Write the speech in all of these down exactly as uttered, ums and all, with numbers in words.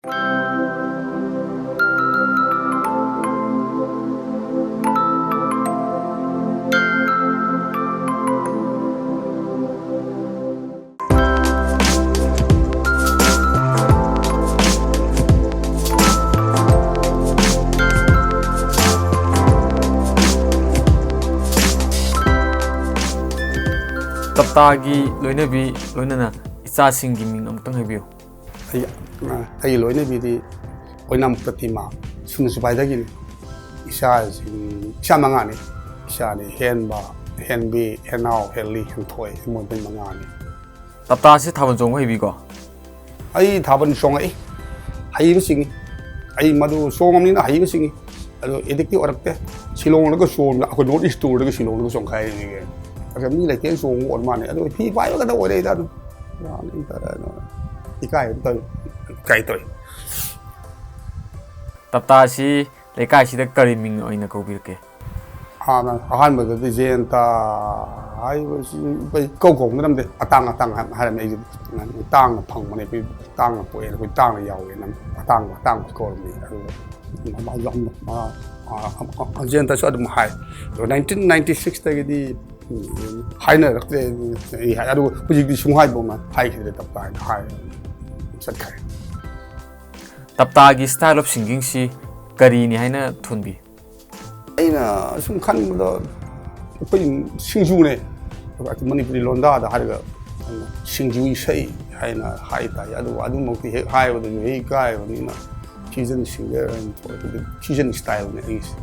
ꯇꯞꯇꯥꯒꯤ ꯂꯣꯏꯅꯕꯤ ꯂꯣꯏꯅꯅ ꯏꯆꯥꯁꯤꯡꯒꯤ ꯃꯤꯡ ꯑꯃꯨꯛꯇꯪ ꯍꯥꯏꯕꯤꯌꯨ꯫ ꯑꯩ, ꯑꯩꯒꯤ ꯂꯣꯏꯅꯕꯤꯗꯤ ꯑꯣꯏꯅꯥꯝ ꯄ꯭ꯔꯇꯤꯃꯥ, ꯁꯨꯅꯨ ꯁꯤꯄꯥꯏꯗꯒꯤꯅꯤ꯫ ꯏꯆꯥꯁꯤꯡ, ꯏꯆꯥ ꯃꯉꯥꯅꯤ꯫ ꯏꯆꯥꯅꯤ ꯍꯦꯟꯕ, ꯍꯦꯟꯕꯤ, ꯍꯦꯟꯅꯥꯎ, ꯍꯦꯟꯂꯤ, ꯍꯦꯟꯊꯣꯏ, ꯃꯣꯏ ꯃꯉꯥꯅꯤ꯫ ꯇꯞꯇꯥꯁꯤ ꯊꯥꯕꯜ ꯆꯣꯡꯕ ꯍꯩꯕꯤꯀꯣ? ꯑꯩ ꯊꯥꯕꯜ ꯆꯣꯡꯉꯛꯏ, ꯍꯩꯕ ꯆꯤꯡꯉꯤ꯫ ꯑꯩ ꯃꯗꯨ ꯆꯣꯡꯉꯕꯅꯤꯅ ꯍꯩꯕ ꯆꯤꯡꯉꯤ꯫ ꯑꯗꯣ ꯑꯦꯗꯤꯛꯇꯤ ꯑꯣꯏꯔꯛꯇꯦ꯫ ꯁꯤꯂꯣꯡꯗꯒ ꯆꯣꯡꯕ, ꯑꯩꯈꯣꯏ North East tourꯗꯒ ꯁꯤꯂꯣꯡꯗꯒ ꯆꯣꯡꯈꯥꯏꯔꯤꯅꯤ ꯀꯩꯅꯣ꯫ ꯑꯗ ꯃꯤ ꯂꯩꯇꯦꯅ ꯆꯣꯡꯕ ꯑꯣꯏꯔ ꯃꯥꯜꯂꯦ꯫ ꯑꯗꯣ ꯐꯤ ꯄꯥꯏꯕ ꯈꯛꯇ ꯑꯣꯏꯔꯛꯏꯗ ꯑꯗꯨꯝ꯫ ꯏꯀꯥꯏ ꯑꯃ ꯇꯧꯏ꯫ ꯏꯀꯥꯏ ꯇꯧꯏ꯫ ꯇꯞꯇꯥꯁꯤ ꯂꯩꯀꯥꯏꯁꯤꯗ ꯀꯔꯤ ꯃꯤꯡ ꯑꯣꯏꯅ ꯀꯧꯕꯤꯔꯛꯀꯦ? ꯍꯥꯟꯅ ꯑꯍꯥꯟꯕꯗꯗꯤ ꯖꯌꯟꯇ ꯍꯥꯏꯕꯁꯤ ꯑꯩꯈꯣꯏ ꯏꯀꯧ ꯀꯧꯅꯔꯝꯗꯦ꯫ ꯑꯇꯥꯡ ꯑꯇꯥꯡ ꯍꯥꯏꯅ ꯍꯥꯏꯔꯝꯃꯦ꯫ ꯑꯩꯁꯦ ꯇꯥꯡꯅ ꯐꯪꯕꯅꯦ, ꯑꯩꯈꯣꯏ ꯇꯥꯡꯅ ꯄꯣꯛꯑꯦꯅ, ꯑꯩꯈꯣꯏ ꯇꯥꯡꯅ ꯌꯥꯎꯋꯦꯅ ꯑꯇꯥꯡꯕ ꯑꯇꯥꯡꯕ ꯀꯧꯔꯝꯃꯤ꯫ ꯑꯗꯨꯒ ꯃꯥꯁꯨ ꯑꯃ, ꯑ, ꯑ, ꯑ, ꯖꯌꯟꯇꯁꯨ ꯑꯗꯨꯝ ꯍꯥꯏ꯫ ꯑꯗꯣ nineteen ninety sixꯇꯒꯤꯗꯤ ꯍꯥꯏꯅꯔꯛꯇ꯭ꯔꯦ꯫ ꯑꯩ ꯍꯥꯏ-, ꯑꯗꯨꯒ ꯍꯧꯖꯤꯛꯇꯤ ꯁꯨꯡꯍꯥꯏꯕꯧꯅ ꯍꯥꯏꯈꯤꯗ꯭ꯔꯦ, ꯇꯞꯇꯥ ꯍꯥꯏꯅ ꯍꯥꯏꯔ ꯆꯠꯈ꯭ꯔꯦ꯫ ꯇꯞꯇꯥꯒꯤ style of singingꯁꯤ ꯀꯔꯤꯅꯤ ꯍꯥꯏꯅ ꯊꯣꯟꯕꯤ? ꯑꯩꯅ ꯁꯨꯝ ꯈꯟꯕꯗ ꯑꯩꯈꯣꯏ ꯁꯤꯡꯖꯨꯅꯦ꯫ ꯃꯅꯤꯄꯨꯔꯤ ꯂꯣꯟꯗꯥꯗ ꯍꯥꯏꯔꯒ ꯁꯤꯡꯖꯨ ꯏꯁꯩ ꯍꯥꯏꯅ ꯍꯥꯏ ꯇꯥꯏ꯫ ꯑꯗꯨꯕꯨ ꯑꯗꯨꯃꯛꯇꯤ ꯍꯦꯛ ꯍꯥꯏꯕꯗꯨ ꯍꯦꯛ ꯏꯀꯥꯏꯕꯅꯤꯅ fusion singer ꯍꯥꯏꯅ ꯊꯣꯛꯂꯛꯄꯗ fusion styleꯅꯦ ꯑꯩꯒꯤꯁꯦ꯫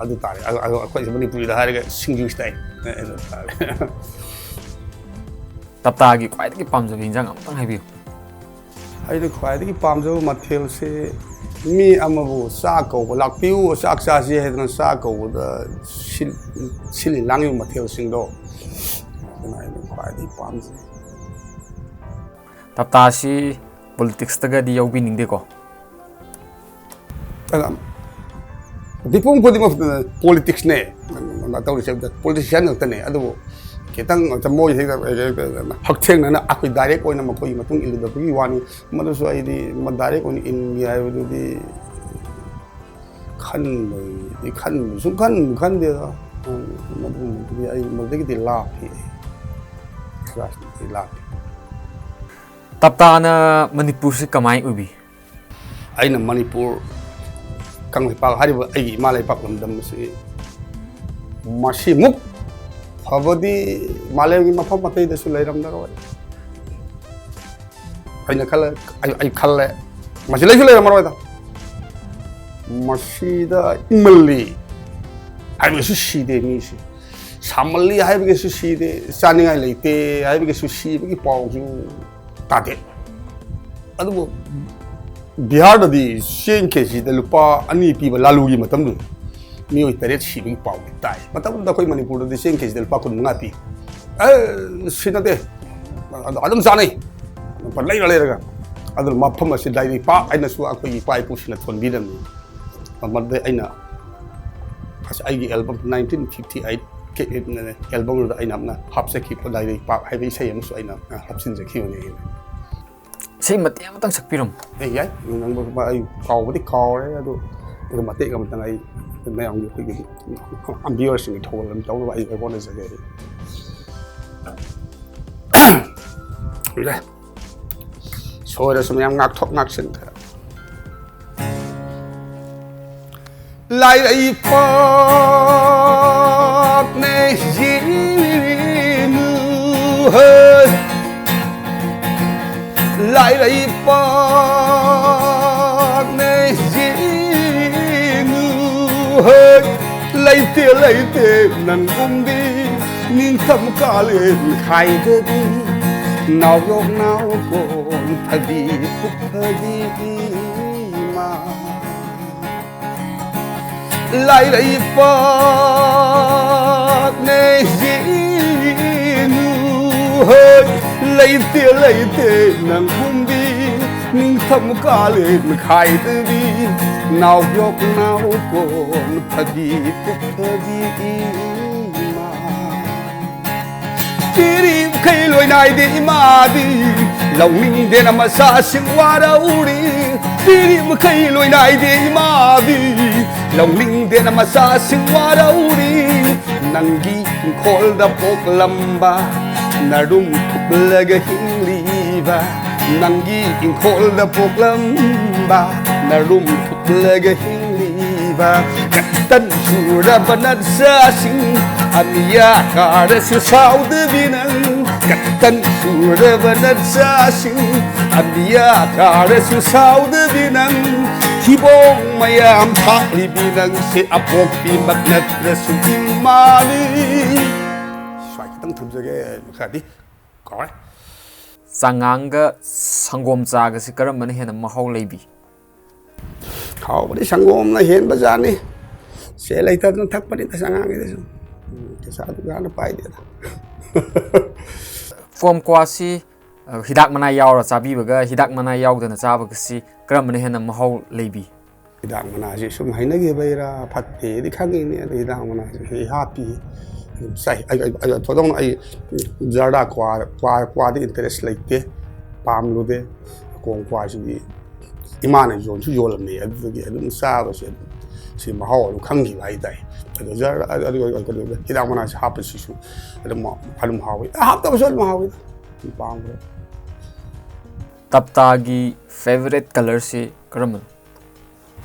ꯑꯗꯨ ꯇꯥꯔꯦ꯫ ꯑꯗꯨ, ꯑꯗꯨ ꯑꯩꯈꯣꯏꯁꯦ ꯃꯅꯤꯄꯨꯔꯤꯗ ꯍꯥꯏꯔꯒ ꯁꯤꯡꯖꯨ style ꯑꯗꯨ ꯇꯥꯔꯦ꯫ ꯇꯞꯇꯥꯒꯤ ꯈ꯭ꯋꯥꯏꯗꯒꯤ ꯄꯥꯝꯖꯕ ꯏꯟꯖꯥꯡ ꯑꯃꯇꯪ ꯍꯥꯏꯕꯤꯌꯨ꯫ ꯑꯩꯅ ꯈ꯭ꯋꯥꯏꯗꯒꯤ ꯄꯥꯝꯖꯕ ꯃꯊꯦꯜꯁꯦ ꯃꯤ ꯑꯃꯕꯨ ꯆꯥꯛ ꯀꯧꯕ, "ꯂꯥꯛꯄꯤꯌꯨ, ꯆꯥꯛ ꯆꯥꯁꯤ" ꯍꯥꯏꯗꯅ ꯆꯥꯛ ꯀꯧꯕꯗ ꯁꯤꯜ-, ꯁꯤꯜꯂꯤ ꯂꯥꯡꯉꯤꯕ ꯃꯊꯦꯜꯁꯤꯡꯗꯣ, ꯑꯗꯨꯅ ꯑꯩꯅ ꯈ꯭ꯋꯥꯏꯗꯒꯤ ꯄꯥꯝꯖꯩ꯫ ꯇꯞꯇꯥꯁꯤ politicsꯇꯒꯗꯤ ꯌꯥꯎꯕꯤꯅꯤꯡꯗꯦꯀꯣ? ꯑꯗ ꯃꯤꯄꯨꯝ ꯈꯨꯗꯤꯡꯃꯛ politicsꯅꯦ ꯇꯧꯔꯤꯁꯦ, politician ꯉꯥꯛꯇꯅꯦ꯫ ꯑꯗꯨꯕꯨ ꯈꯤꯇꯪ ꯃꯣꯏ ꯍꯦꯛꯇ ꯍꯛꯊꯦꯡꯅꯅ ꯑꯩꯈꯣꯏ ꯗꯥꯏꯔꯦꯛ ꯑꯣꯏꯅ ꯃꯈꯣꯏꯒꯤ ꯃꯇꯨꯡ ꯏꯜꯂꯨꯗꯕꯒꯤ ꯋꯥꯅꯤ꯫ ꯃꯗꯨꯁꯨ ꯑꯩꯗꯤ ꯗꯥꯏꯔꯦꯛ ꯑꯣꯏꯅ ꯏꯟꯒꯦ ꯍꯥꯏꯕꯗꯨꯗꯤ ꯈꯟꯕꯗꯤ ꯈꯟꯕ ꯁꯨꯝ ꯈꯟ ꯈꯟꯗꯦꯗ꯫ ꯃꯗꯨꯒꯨꯝꯕꯗꯨꯗꯤ ꯑꯩ ꯃꯗꯨꯗꯒꯤꯗꯤ ꯂꯥꯞꯄꯤ꯫ ꯈꯔꯗꯤ ꯂꯥꯞꯄꯤ꯫ ꯇꯞꯇꯥꯅ ꯃꯅꯤꯄꯨꯔꯁꯤ ꯀꯃꯥꯏꯅ ꯎꯕꯤ? ꯑꯩꯅ ꯃꯅꯤꯄꯨꯔ ꯀꯪꯂꯩꯄꯥꯛ ꯍꯥꯏꯔꯤꯕ ꯑꯩꯒꯤ ꯏꯃꯥ ꯂꯩꯄꯥꯛ ꯂꯝꯗꯝ ꯑꯁꯤ ꯃꯁꯤꯃꯨꯛ ꯐꯕꯗꯤ ꯃꯥꯂꯦꯝꯒꯤ ꯃꯐꯝ ꯑꯇꯩꯗꯁꯨ ꯂꯩꯔꯝꯂꯔꯣꯏ꯫ ꯑꯩꯅ ꯈꯜꯂꯦ, ꯑꯩ ꯑꯩ ꯈꯜꯂꯦ, ꯃꯁꯤ ꯂꯩꯁꯨ ꯂꯩꯔꯝꯃꯔꯣꯏꯗ꯫ ꯃꯁꯤꯗ ꯏꯪꯃꯜꯂꯤ ꯍꯥꯏꯕꯒꯤꯁꯨ ꯁꯤꯗꯦ ꯃꯤꯁꯦ, ꯁꯥꯃꯜꯂꯤ ꯍꯥꯏꯕꯒꯤꯁꯨ ꯁꯤꯗꯦ, ꯆꯥꯅꯤꯡꯉꯥꯏ ꯂꯩꯇꯦ ꯍꯥꯏꯕꯒꯤꯁꯨ ꯁꯤꯕꯒꯤ ꯄꯥꯎꯁꯨ ꯇꯥꯗꯦ꯫ ꯑꯗꯨꯕꯨ ꯕꯤꯍꯥꯔꯗꯗꯤ ꯆꯦꯡ ꯀꯦꯖꯤꯗ ꯂꯨꯄꯥ ꯑꯅꯤ ꯄꯤꯕ ꯂꯥꯂꯨꯒꯤ ꯃꯇꯝꯗꯨꯗ ꯃꯤꯑꯣꯏ ꯇꯔꯦꯠ ꯁꯤꯕꯒꯤ ꯄꯥꯎꯗꯤ ꯇꯥꯏ꯫ ꯃꯇꯝꯗꯨꯗ ꯑꯩꯈꯣꯏ ꯃꯅꯤꯄꯨꯔꯗꯗꯤ ꯆꯦꯡ ꯀꯦꯖꯤꯗ ꯂꯨꯄꯥ ꯀꯨꯟ ꯃꯉꯥ ꯄꯤ꯫ ꯑꯦ, ꯁꯤ ꯅꯠꯇꯦ, ꯑꯗꯨ ꯑꯗꯨꯝ ꯆꯥꯅꯩ, ꯂꯩꯔ ꯂꯩꯔꯒ꯫ ꯑꯗꯨꯅ ꯃꯐꯝ ꯑꯁꯤ ꯂꯥꯏꯔꯩꯄꯥꯛ ꯍꯥꯏꯅꯁꯨ ꯑꯩꯈꯣꯏꯒꯤ ꯏꯄꯥ ꯏꯄꯨꯁꯤꯡꯅ ꯊꯣꯟꯕꯤꯔꯝꯃꯤ꯫ ꯃꯗꯨꯗꯩ ꯑꯩꯅ ꯑꯁ ꯑꯩꯒꯤ album nineteen fifty eight album ꯑꯗꯨꯗ ꯑꯩꯅ ꯑꯃꯅ ꯍꯥꯞꯆꯈꯤꯕ ꯂꯥꯏꯔꯩꯄꯥꯛ ꯍꯥꯏꯕ ꯏꯁꯩ ꯑꯃꯁꯨ ꯑꯩꯅ ꯍꯥꯞꯆꯤꯟꯖꯈꯤꯕꯅꯦ꯫ ꯏꯁꯩ ꯃꯇꯦꯛ ꯑꯃꯇꯪ ꯁꯛꯄꯤꯔꯝꯃꯨ꯫ ꯑꯦ, ꯌꯥꯏ꯫ ꯅꯪꯕꯨ ꯑꯩ ꯀꯥꯎꯕꯗꯤ ꯀꯥꯎꯔꯦ, ꯑꯗꯨ ꯑꯗꯨ ꯃꯇꯦꯛ ꯑꯃꯇꯪ ꯑꯩ ꯃꯌꯥꯝꯒꯤ ꯑꯩꯈꯣꯏꯒꯤ viewerꯁꯤꯡꯒꯤ ꯊꯧꯒꯜ ꯑꯃ ꯇꯧꯅꯕ ꯑꯩ ꯍꯣꯠꯅꯖꯒꯦ꯫ ꯁꯣꯏꯔꯁꯨ ꯃꯌꯥꯝ ꯉꯥꯛꯊꯣꯛ ꯉꯥꯛꯁꯤꯟ ꯈꯔ꯫ ꯂꯥꯏꯔꯩꯄꯥꯛꯅꯦ ꯌꯦꯡꯉꯨ ꯍꯩ꯫ ꯂꯥꯏꯔꯩꯄꯥꯛꯅꯦ ꯌꯦꯡꯉꯨ ꯍꯩ꯫ ꯂꯩꯇꯦ ꯂꯩꯇꯦ ꯅꯪꯒꯨꯝꯕꯤ ꯅꯤꯡꯊꯝ ꯀꯥꯂꯦꯟ ꯈꯥꯏꯗꯕꯤ꯫ ꯅꯥꯎꯌꯣꯛ ꯅꯥꯎꯀꯣꯟ ꯐꯗꯤ ꯄꯨꯛ ꯐꯗꯤ ꯏꯃꯥ꯫ ꯂꯥꯏꯔꯩꯄꯥꯛꯅꯦ ꯌꯦꯡꯉꯨ ꯍꯩ꯫ ꯂꯩꯇꯦ ꯂꯩꯇꯦ ꯅꯪꯒꯨꯝꯕꯤ ꯅꯤꯡꯊꯝ ꯀꯥꯂꯦꯟ ꯈꯥꯏꯗꯕꯤ꯫ ꯅꯥꯎꯌꯣꯛ ꯅꯥꯎꯀꯣꯟ ꯐꯗꯤ ꯄꯨꯛ ꯐꯗꯤ ꯏꯃꯥ꯫ ꯄꯤꯔꯤꯕꯈꯩ ꯂꯣꯏ ꯅꯥꯏꯗꯦ ꯏꯃꯥꯗꯤ, ꯂꯧꯅꯤꯡꯗꯦꯅ ꯃꯆꯥꯁꯤꯡ ꯋꯥꯔꯧꯔꯤ꯫ ꯄꯤꯔꯤꯕꯈꯩ ꯂꯣꯏ ꯅꯥꯏꯗꯦ ꯏꯃꯥꯗꯤ, ꯂꯧꯅꯤꯡꯗꯦꯅ ꯃꯆꯥꯁꯤꯡ ꯋꯥꯔꯧꯔꯤ꯫ ꯅꯪꯒꯤ ꯏꯪꯈꯣꯜꯗ ꯄꯣꯛꯂꯝꯕ, ꯅꯔꯨꯝ ꯊꯨꯞꯂꯒ ꯍꯤꯡꯂꯤꯕ, ꯅꯪꯒꯤ ꯏꯪꯈꯣꯜꯗ ꯄꯣꯛꯂꯝꯕ, ꯅꯔꯨꯝ ꯊꯨꯞꯂꯒ ꯍꯤꯡꯂꯤꯕ꯫ ꯀꯇꯟ ꯁꯨꯔꯕ ꯅꯆꯥꯁꯤꯡ, ꯑꯃꯤꯌꯥ ꯀꯥꯔꯁꯨ ꯁꯥꯎꯗꯕꯤ ꯅꯪ꯫ ꯀꯇꯟ ꯁꯨꯔꯕ ꯅꯆꯥꯁꯤꯡ, ꯑꯃꯤꯌꯥ ꯀꯥꯔꯁꯨ ꯁꯥꯎꯗꯕꯤ ꯅꯪ꯫ ꯊꯤꯕꯣꯡ ꯃꯌꯥꯝ ꯊꯥꯛꯂꯤꯕꯤ ꯅꯪꯁꯦ ꯑꯄꯣꯛꯄꯤꯃꯛ ꯅꯠꯇ꯭ꯔꯁꯨ ꯏꯃꯥꯅꯤ꯫ ꯁ꯭ꯋꯥꯏ ꯈꯤꯇꯪ ꯊꯝꯖꯒꯦ, ꯃꯈꯥꯗꯤ ꯀꯥꯎꯔꯦ꯫ ꯆꯉꯥꯡꯒ ꯁꯪꯒꯣꯝ ꯆꯥꯒꯁꯤ ꯀꯔꯝꯕꯅ ꯍꯦꯟꯅ ꯃꯍꯥꯎ ꯂꯩꯕꯤ? ꯍꯥꯎꯕꯗꯤ ꯁꯪꯒꯣꯝꯅ ꯍꯦꯟꯕ ꯖꯥꯠꯅꯤ꯫ ꯁꯦꯜ ꯂꯩꯇꯗꯅ ꯊꯛꯄꯅꯤꯗ ꯆꯉꯥꯡꯒꯤꯗꯁꯨ꯫ ꯎꯝ, ꯄꯩꯁꯥꯗꯨ ꯀꯥꯟꯅ ꯄꯥꯏꯗꯦꯗ꯫ ꯐꯣꯝ ꯀ꯭ꯋꯥꯁꯤ, ꯑ, ꯍꯤꯗꯥꯛ ꯃꯅꯥ ꯌꯥꯎꯔ ꯆꯥꯕꯤꯕꯒ ꯍꯤꯗꯥꯛ ꯃꯅꯥ ꯌꯥꯎꯗꯅ ꯆꯥꯕꯒꯁꯤ ꯀꯔꯝꯕꯅ ꯍꯦꯟꯅ ꯃꯍꯥꯎ ꯂꯩꯕꯤ? ꯍꯤꯗꯥꯛ ꯃꯅꯥꯁꯤ ꯁꯨꯝ ꯍꯩꯅꯈꯤꯕꯩꯔꯥ ꯐꯠꯇꯦꯗꯤ ꯈꯪꯉꯤꯅꯦ, ꯑꯗꯣ ꯍꯤꯗꯥꯛ ꯃꯅꯥꯁꯤ ꯍꯦꯛ ꯍꯥꯞꯄꯤ꯫ ꯑꯗꯨꯝ ꯆꯥꯏ꯫ ꯑꯩ, ꯑꯩ, ꯑꯩ, ꯊꯣꯏꯗꯣꯛꯅ ꯑꯩ ꯖꯔꯗꯥ ꯀ꯭ꯋꯥ, ꯀ꯭ꯋꯥ, ꯀ꯭ꯋꯥꯗ interest ꯂꯩꯇꯦ, ꯄꯥꯝꯂꯨꯗꯦ꯫ ꯀꯣꯡ ꯀ꯭ꯋꯥꯁꯤꯗꯤ ꯏꯃꯥꯅ ꯌꯣꯟꯁꯨ ꯌꯣꯜꯂꯝꯃꯦ, ꯑꯗꯨꯗꯒꯤ ꯑꯗꯨꯝ ꯆꯥꯕꯁꯦ ꯑꯗꯨꯝ ꯁꯤ ꯃꯍꯥꯎ ꯑꯗꯨꯝ ꯈꯪꯈꯤꯕ ꯍꯥꯏꯇꯥꯔꯦ꯫ ꯑꯗꯣ ꯖꯔ-, ꯑꯗꯨ, ꯑꯗꯨ, ꯑꯗꯨ, ꯍꯤꯗꯥꯛ ꯃꯅꯥꯁꯤ ꯍꯥꯞꯄꯁꯤꯁꯨ ꯑꯗꯨꯝ, ꯑꯗꯨꯝ ꯍꯥꯎꯋꯤ, ꯍꯥꯞꯇꯕꯁꯨ ꯑꯗꯨꯝ ꯍꯥꯎꯋꯤ, ꯄꯥꯝꯈ꯭ꯔꯦ꯫ ꯇꯞꯇꯥꯒꯤ favourite colourꯁꯤ ꯀꯔꯝꯕꯅꯣ?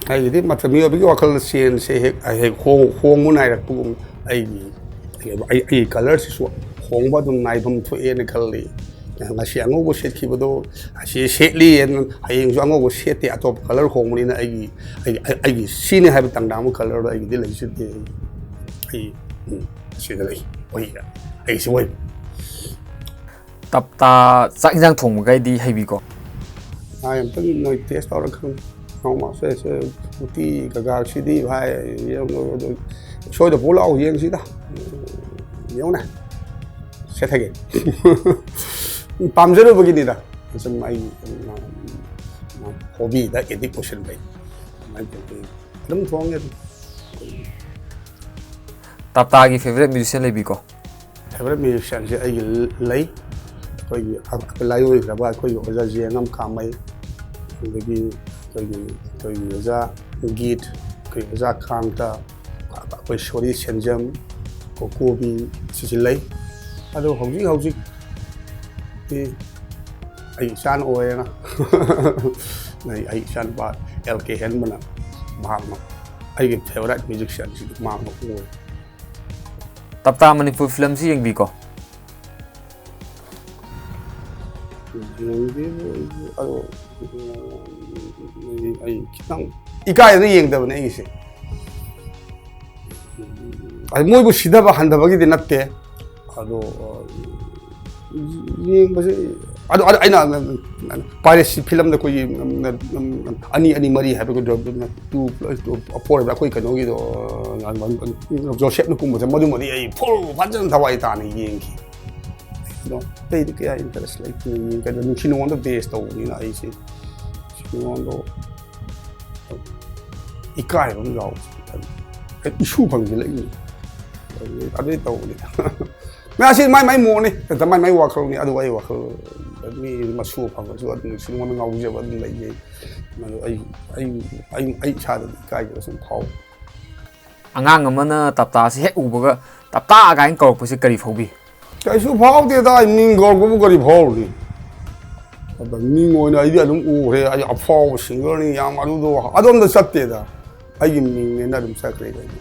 ꯑꯩꯒꯤꯗꯤ ꯃꯇꯝ ꯃꯤꯑꯣꯏꯕꯒꯤ ꯋꯥꯈꯜ ꯆꯦꯟꯁꯦ ꯍꯦꯛ, ꯍꯦꯛ ꯍꯣꯡ-, ꯍꯣꯡꯕ ꯅꯥꯏꯔꯛꯄꯒꯨꯝ ꯑꯩꯒꯤ, ꯑꯩ, ꯑꯩꯒꯤ colourꯁꯤꯁꯨ ꯍꯣꯡꯕ ꯑꯗꯨꯝ ꯅꯥꯏꯐꯝ ꯊꯣꯛꯑꯦꯅ ꯈꯜꯂꯤ꯫ ꯉꯁꯤ ꯑꯉꯧꯕ ꯁꯦꯠꯈꯤꯕꯗꯣ ꯑꯁꯤ ꯁꯦꯠꯂꯤꯅ ꯍꯌꯦꯡꯁꯨ ꯑꯉꯧꯕ ꯁꯦꯠꯇꯦ, ꯑꯇꯣꯞꯄ colour ꯍꯣꯡꯕꯅꯤꯅ ꯑꯩꯒꯤ, ꯑꯩꯒꯤ, ꯑꯩꯒꯤ ꯁꯤꯅꯤ ꯍꯥꯏꯕ ꯇꯥꯡꯗꯥꯝꯕ colourꯗꯣ ꯑꯩꯒꯤꯗꯤ ꯂꯩꯖꯗꯦ꯫ ꯑꯩ, ꯎꯝ, ꯁꯤꯗ ꯂꯩ꯫ ꯑꯣꯏ, ꯑꯩꯁꯤ ꯑꯣꯏ꯫ ꯇꯞꯇꯥ ꯆꯥꯛ ꯏꯟꯖꯥꯡ ꯊꯣꯡꯕꯒꯩꯗꯤ ꯍꯩꯕꯤꯀꯣ? ꯑꯩ ꯑꯝꯇꯪ ꯅꯣꯏ test ꯇꯧꯔ ꯈꯪꯉꯤ꯫ ꯅꯣꯡꯃ ꯁꯦ, ꯁꯦ, ꯎꯇꯤ ꯀꯩꯀꯥꯁꯤꯗꯤ ꯚꯥꯏ, ꯌꯦꯡꯉꯣ, ꯑꯗꯨ ꯁꯣꯏꯗ ꯄꯨ ꯂꯥꯛꯑꯣ, ꯌꯦꯡꯁꯤꯗ꯫ ꯌꯦꯡꯉꯨꯅꯦ꯫ ꯁꯦꯠꯊꯒꯦ꯫ ꯄꯥꯝꯖꯔꯨꯕꯒꯤꯅꯤꯗ꯫ ꯁꯨꯝ ꯑꯩ, hobbyꯗ addict ꯑꯣꯏꯁꯤꯟꯕꯩ꯫ ꯑꯗꯨꯃꯥꯏꯅ ꯇꯧꯗꯣꯏꯅꯤ꯫ ꯑꯗꯨꯝ ꯊꯣꯡꯉꯦ ꯑꯗꯨꯝ꯫ ꯇꯞꯇꯥꯒꯤ favourite musician ꯂꯩꯕꯤꯀꯣ? Favourite musicianꯁꯦ ꯑꯩꯒꯤ ꯂꯩ꯫ ꯑꯩꯈꯣꯏꯒꯤ ꯂꯥꯏꯑꯣꯏꯈ꯭ꯔꯕ ꯑꯩꯈꯣꯏꯒꯤ ꯑꯣꯖꯥ ꯖꯦꯡꯉꯝ ꯀꯥꯃꯩ, ꯑꯗꯒꯤ ꯑꯩꯈꯣꯏꯒꯤ ꯑꯩꯈꯣꯏꯒꯤ ꯑꯣꯖꯥ ꯒꯤꯠ, ꯑꯩꯈꯣꯏ ꯑꯣꯖꯥ ꯀꯥꯟꯇ, ꯑꯩꯈꯣꯏ ꯁꯣꯔꯤ ꯁꯦꯟꯖꯝ, ꯀꯣꯀꯣꯕꯤ, ꯁꯤꯁꯤ ꯂꯩ꯫ ꯑꯗꯣ ꯍꯧꯖꯤꯛ ꯍꯧꯖꯤꯛꯇꯤ ꯑꯩ ꯏꯆꯥꯅ ꯑꯣꯏꯔꯦꯅ ꯑꯩ ꯑꯩ ꯏꯆꯥꯅꯨꯄꯥ ꯑꯦꯜ ꯀꯦ ꯍꯦꯟꯕꯅ ꯃꯍꯥꯛꯅ ꯑꯩꯒꯤ favourite musicianꯁꯤꯗꯤ ꯃꯍꯥꯛꯅ ꯑꯣꯏ꯫ ꯇꯞꯇꯥ ꯃꯅꯤꯄꯨꯔ ꯐꯤꯂꯝꯁꯤ ꯌꯦꯡꯕꯤꯀꯣ꯫ ꯌꯦꯡꯗꯦꯕꯨ ꯑꯩꯁꯨ ꯑꯗꯣ ꯎꯝ, ꯑꯩ ꯈꯤꯇꯪ ꯏꯀꯥꯏꯗꯅ ꯌꯦꯡꯗꯕꯅꯦ ꯑꯩꯒꯤꯁꯦ꯫ ꯑꯗꯨ ꯃꯣꯏꯕꯨ ꯁꯤꯊꯕ ꯍꯟꯊꯕꯒꯤꯗꯤ ꯅꯠꯇꯦ꯫ ꯑꯗꯣ ꯌꯦꯡꯕꯁꯦ ꯑꯗꯣ ꯑꯩꯅ ꯄꯥꯏꯔꯦꯁꯤ ꯐꯤꯂꯝꯗ ꯑꯩꯈꯣꯏꯒꯤ ꯑꯅꯤ ꯑꯅꯤ ꯃꯔꯤ ꯍꯥꯏꯕ ꯇꯨ ꯄ꯭ꯂꯁ ꯇꯨ ꯐꯣꯔ ꯍꯥꯏꯕ ꯑꯩꯈꯣꯏ ꯀꯩꯅꯣꯒꯤꯗꯣ ꯖꯣꯁꯦꯞꯅ ꯀꯨꯝꯕꯁꯦ ꯃꯗꯨꯃꯗꯤ ꯑꯩ ꯐꯨꯜ ꯐꯖꯅ ꯊꯋꯥꯏ ꯇꯥꯅ ꯌꯦꯡꯈꯤ꯫ ꯑꯗꯣ ꯑꯇꯩꯗꯤ ꯀꯌꯥ ꯏꯟꯇꯔꯦꯁ ꯂꯩꯇꯦ꯫ ꯀꯩꯅꯣ ꯅꯨꯡꯁꯤ ꯅꯨꯡꯉꯣꯟꯗ ꯕꯦꯁ ꯇꯧꯕꯅꯤꯅ ꯑꯩꯁꯦ ꯅꯨꯡꯁꯤ ꯅꯨꯡꯉꯣꯟꯗꯣ ꯏꯀꯥꯏꯕ ꯑꯃ ꯌꯥꯎꯕ ꯏꯁꯨ ꯐꯪꯁꯤꯜꯂꯛꯏꯅꯤ꯫ ꯑꯗꯨꯗꯩ ꯇꯧꯕꯅꯤ꯫ ꯃꯥꯁꯤ ꯃꯥꯏ ꯃꯥꯏ ꯃꯣꯠꯅꯤ, ꯍꯦꯛꯇ ꯃꯥꯏ ꯃꯥꯏ ꯋꯥꯈꯜꯅꯤ꯫ ꯑꯗꯨ ꯑꯩ ꯋꯥꯈꯜ ꯃꯤ ꯃꯁꯨ ꯐꯪꯉꯁꯨ ꯑꯗꯨꯝ ꯅꯨꯡꯁꯤ ꯅꯨꯡꯉꯣꯟꯗ ꯉꯥꯎꯖꯕ ꯑꯗꯨꯝ ꯂꯩꯖꯩ꯫ ꯑꯗꯨ ꯑꯩ ꯑꯩ ꯑꯩ ꯑꯩ ꯏꯁꯥꯗꯗꯤ ꯏꯀꯥꯏꯖꯕ ꯁꯨꯝ ꯐꯥꯎꯕ꯫ ꯑꯉꯥꯡ ꯑꯃꯅ ꯇꯞꯇꯥꯁꯤ ꯍꯦꯛ ꯎꯕꯒ "ꯇꯞꯇꯥ" ꯀꯥꯏꯅ ꯀꯧꯔꯛꯄꯁꯤ ꯀꯔꯤ ꯐꯥꯎꯕꯤ? ꯀꯩꯁꯨ ꯐꯥꯎꯗꯦꯗ, ꯑꯩ ꯃꯤꯡ ꯀꯧꯔꯛꯄꯕꯨ ꯀꯔꯤ ꯐꯥꯎꯔꯨꯅꯤ? ꯑꯗ ꯃꯤꯡ ꯑꯣꯏꯅ ꯑꯩꯗꯤ ꯑꯗꯨꯝ ꯎꯈ꯭ꯔꯦ, ꯑꯩ ꯑꯐꯥꯎꯕ ꯁꯤꯡꯒꯔꯅꯤ ꯌꯥꯝ ꯑꯗꯨꯗꯣ ꯑꯗꯣꯝꯗ ꯆꯠꯇꯦꯗ꯫ ꯑꯩꯒꯤ ꯃꯤꯡꯅꯦꯅ ꯑꯗꯨꯝ ꯆꯠꯈ꯭ꯔꯦ ꯀꯩꯅꯣ꯫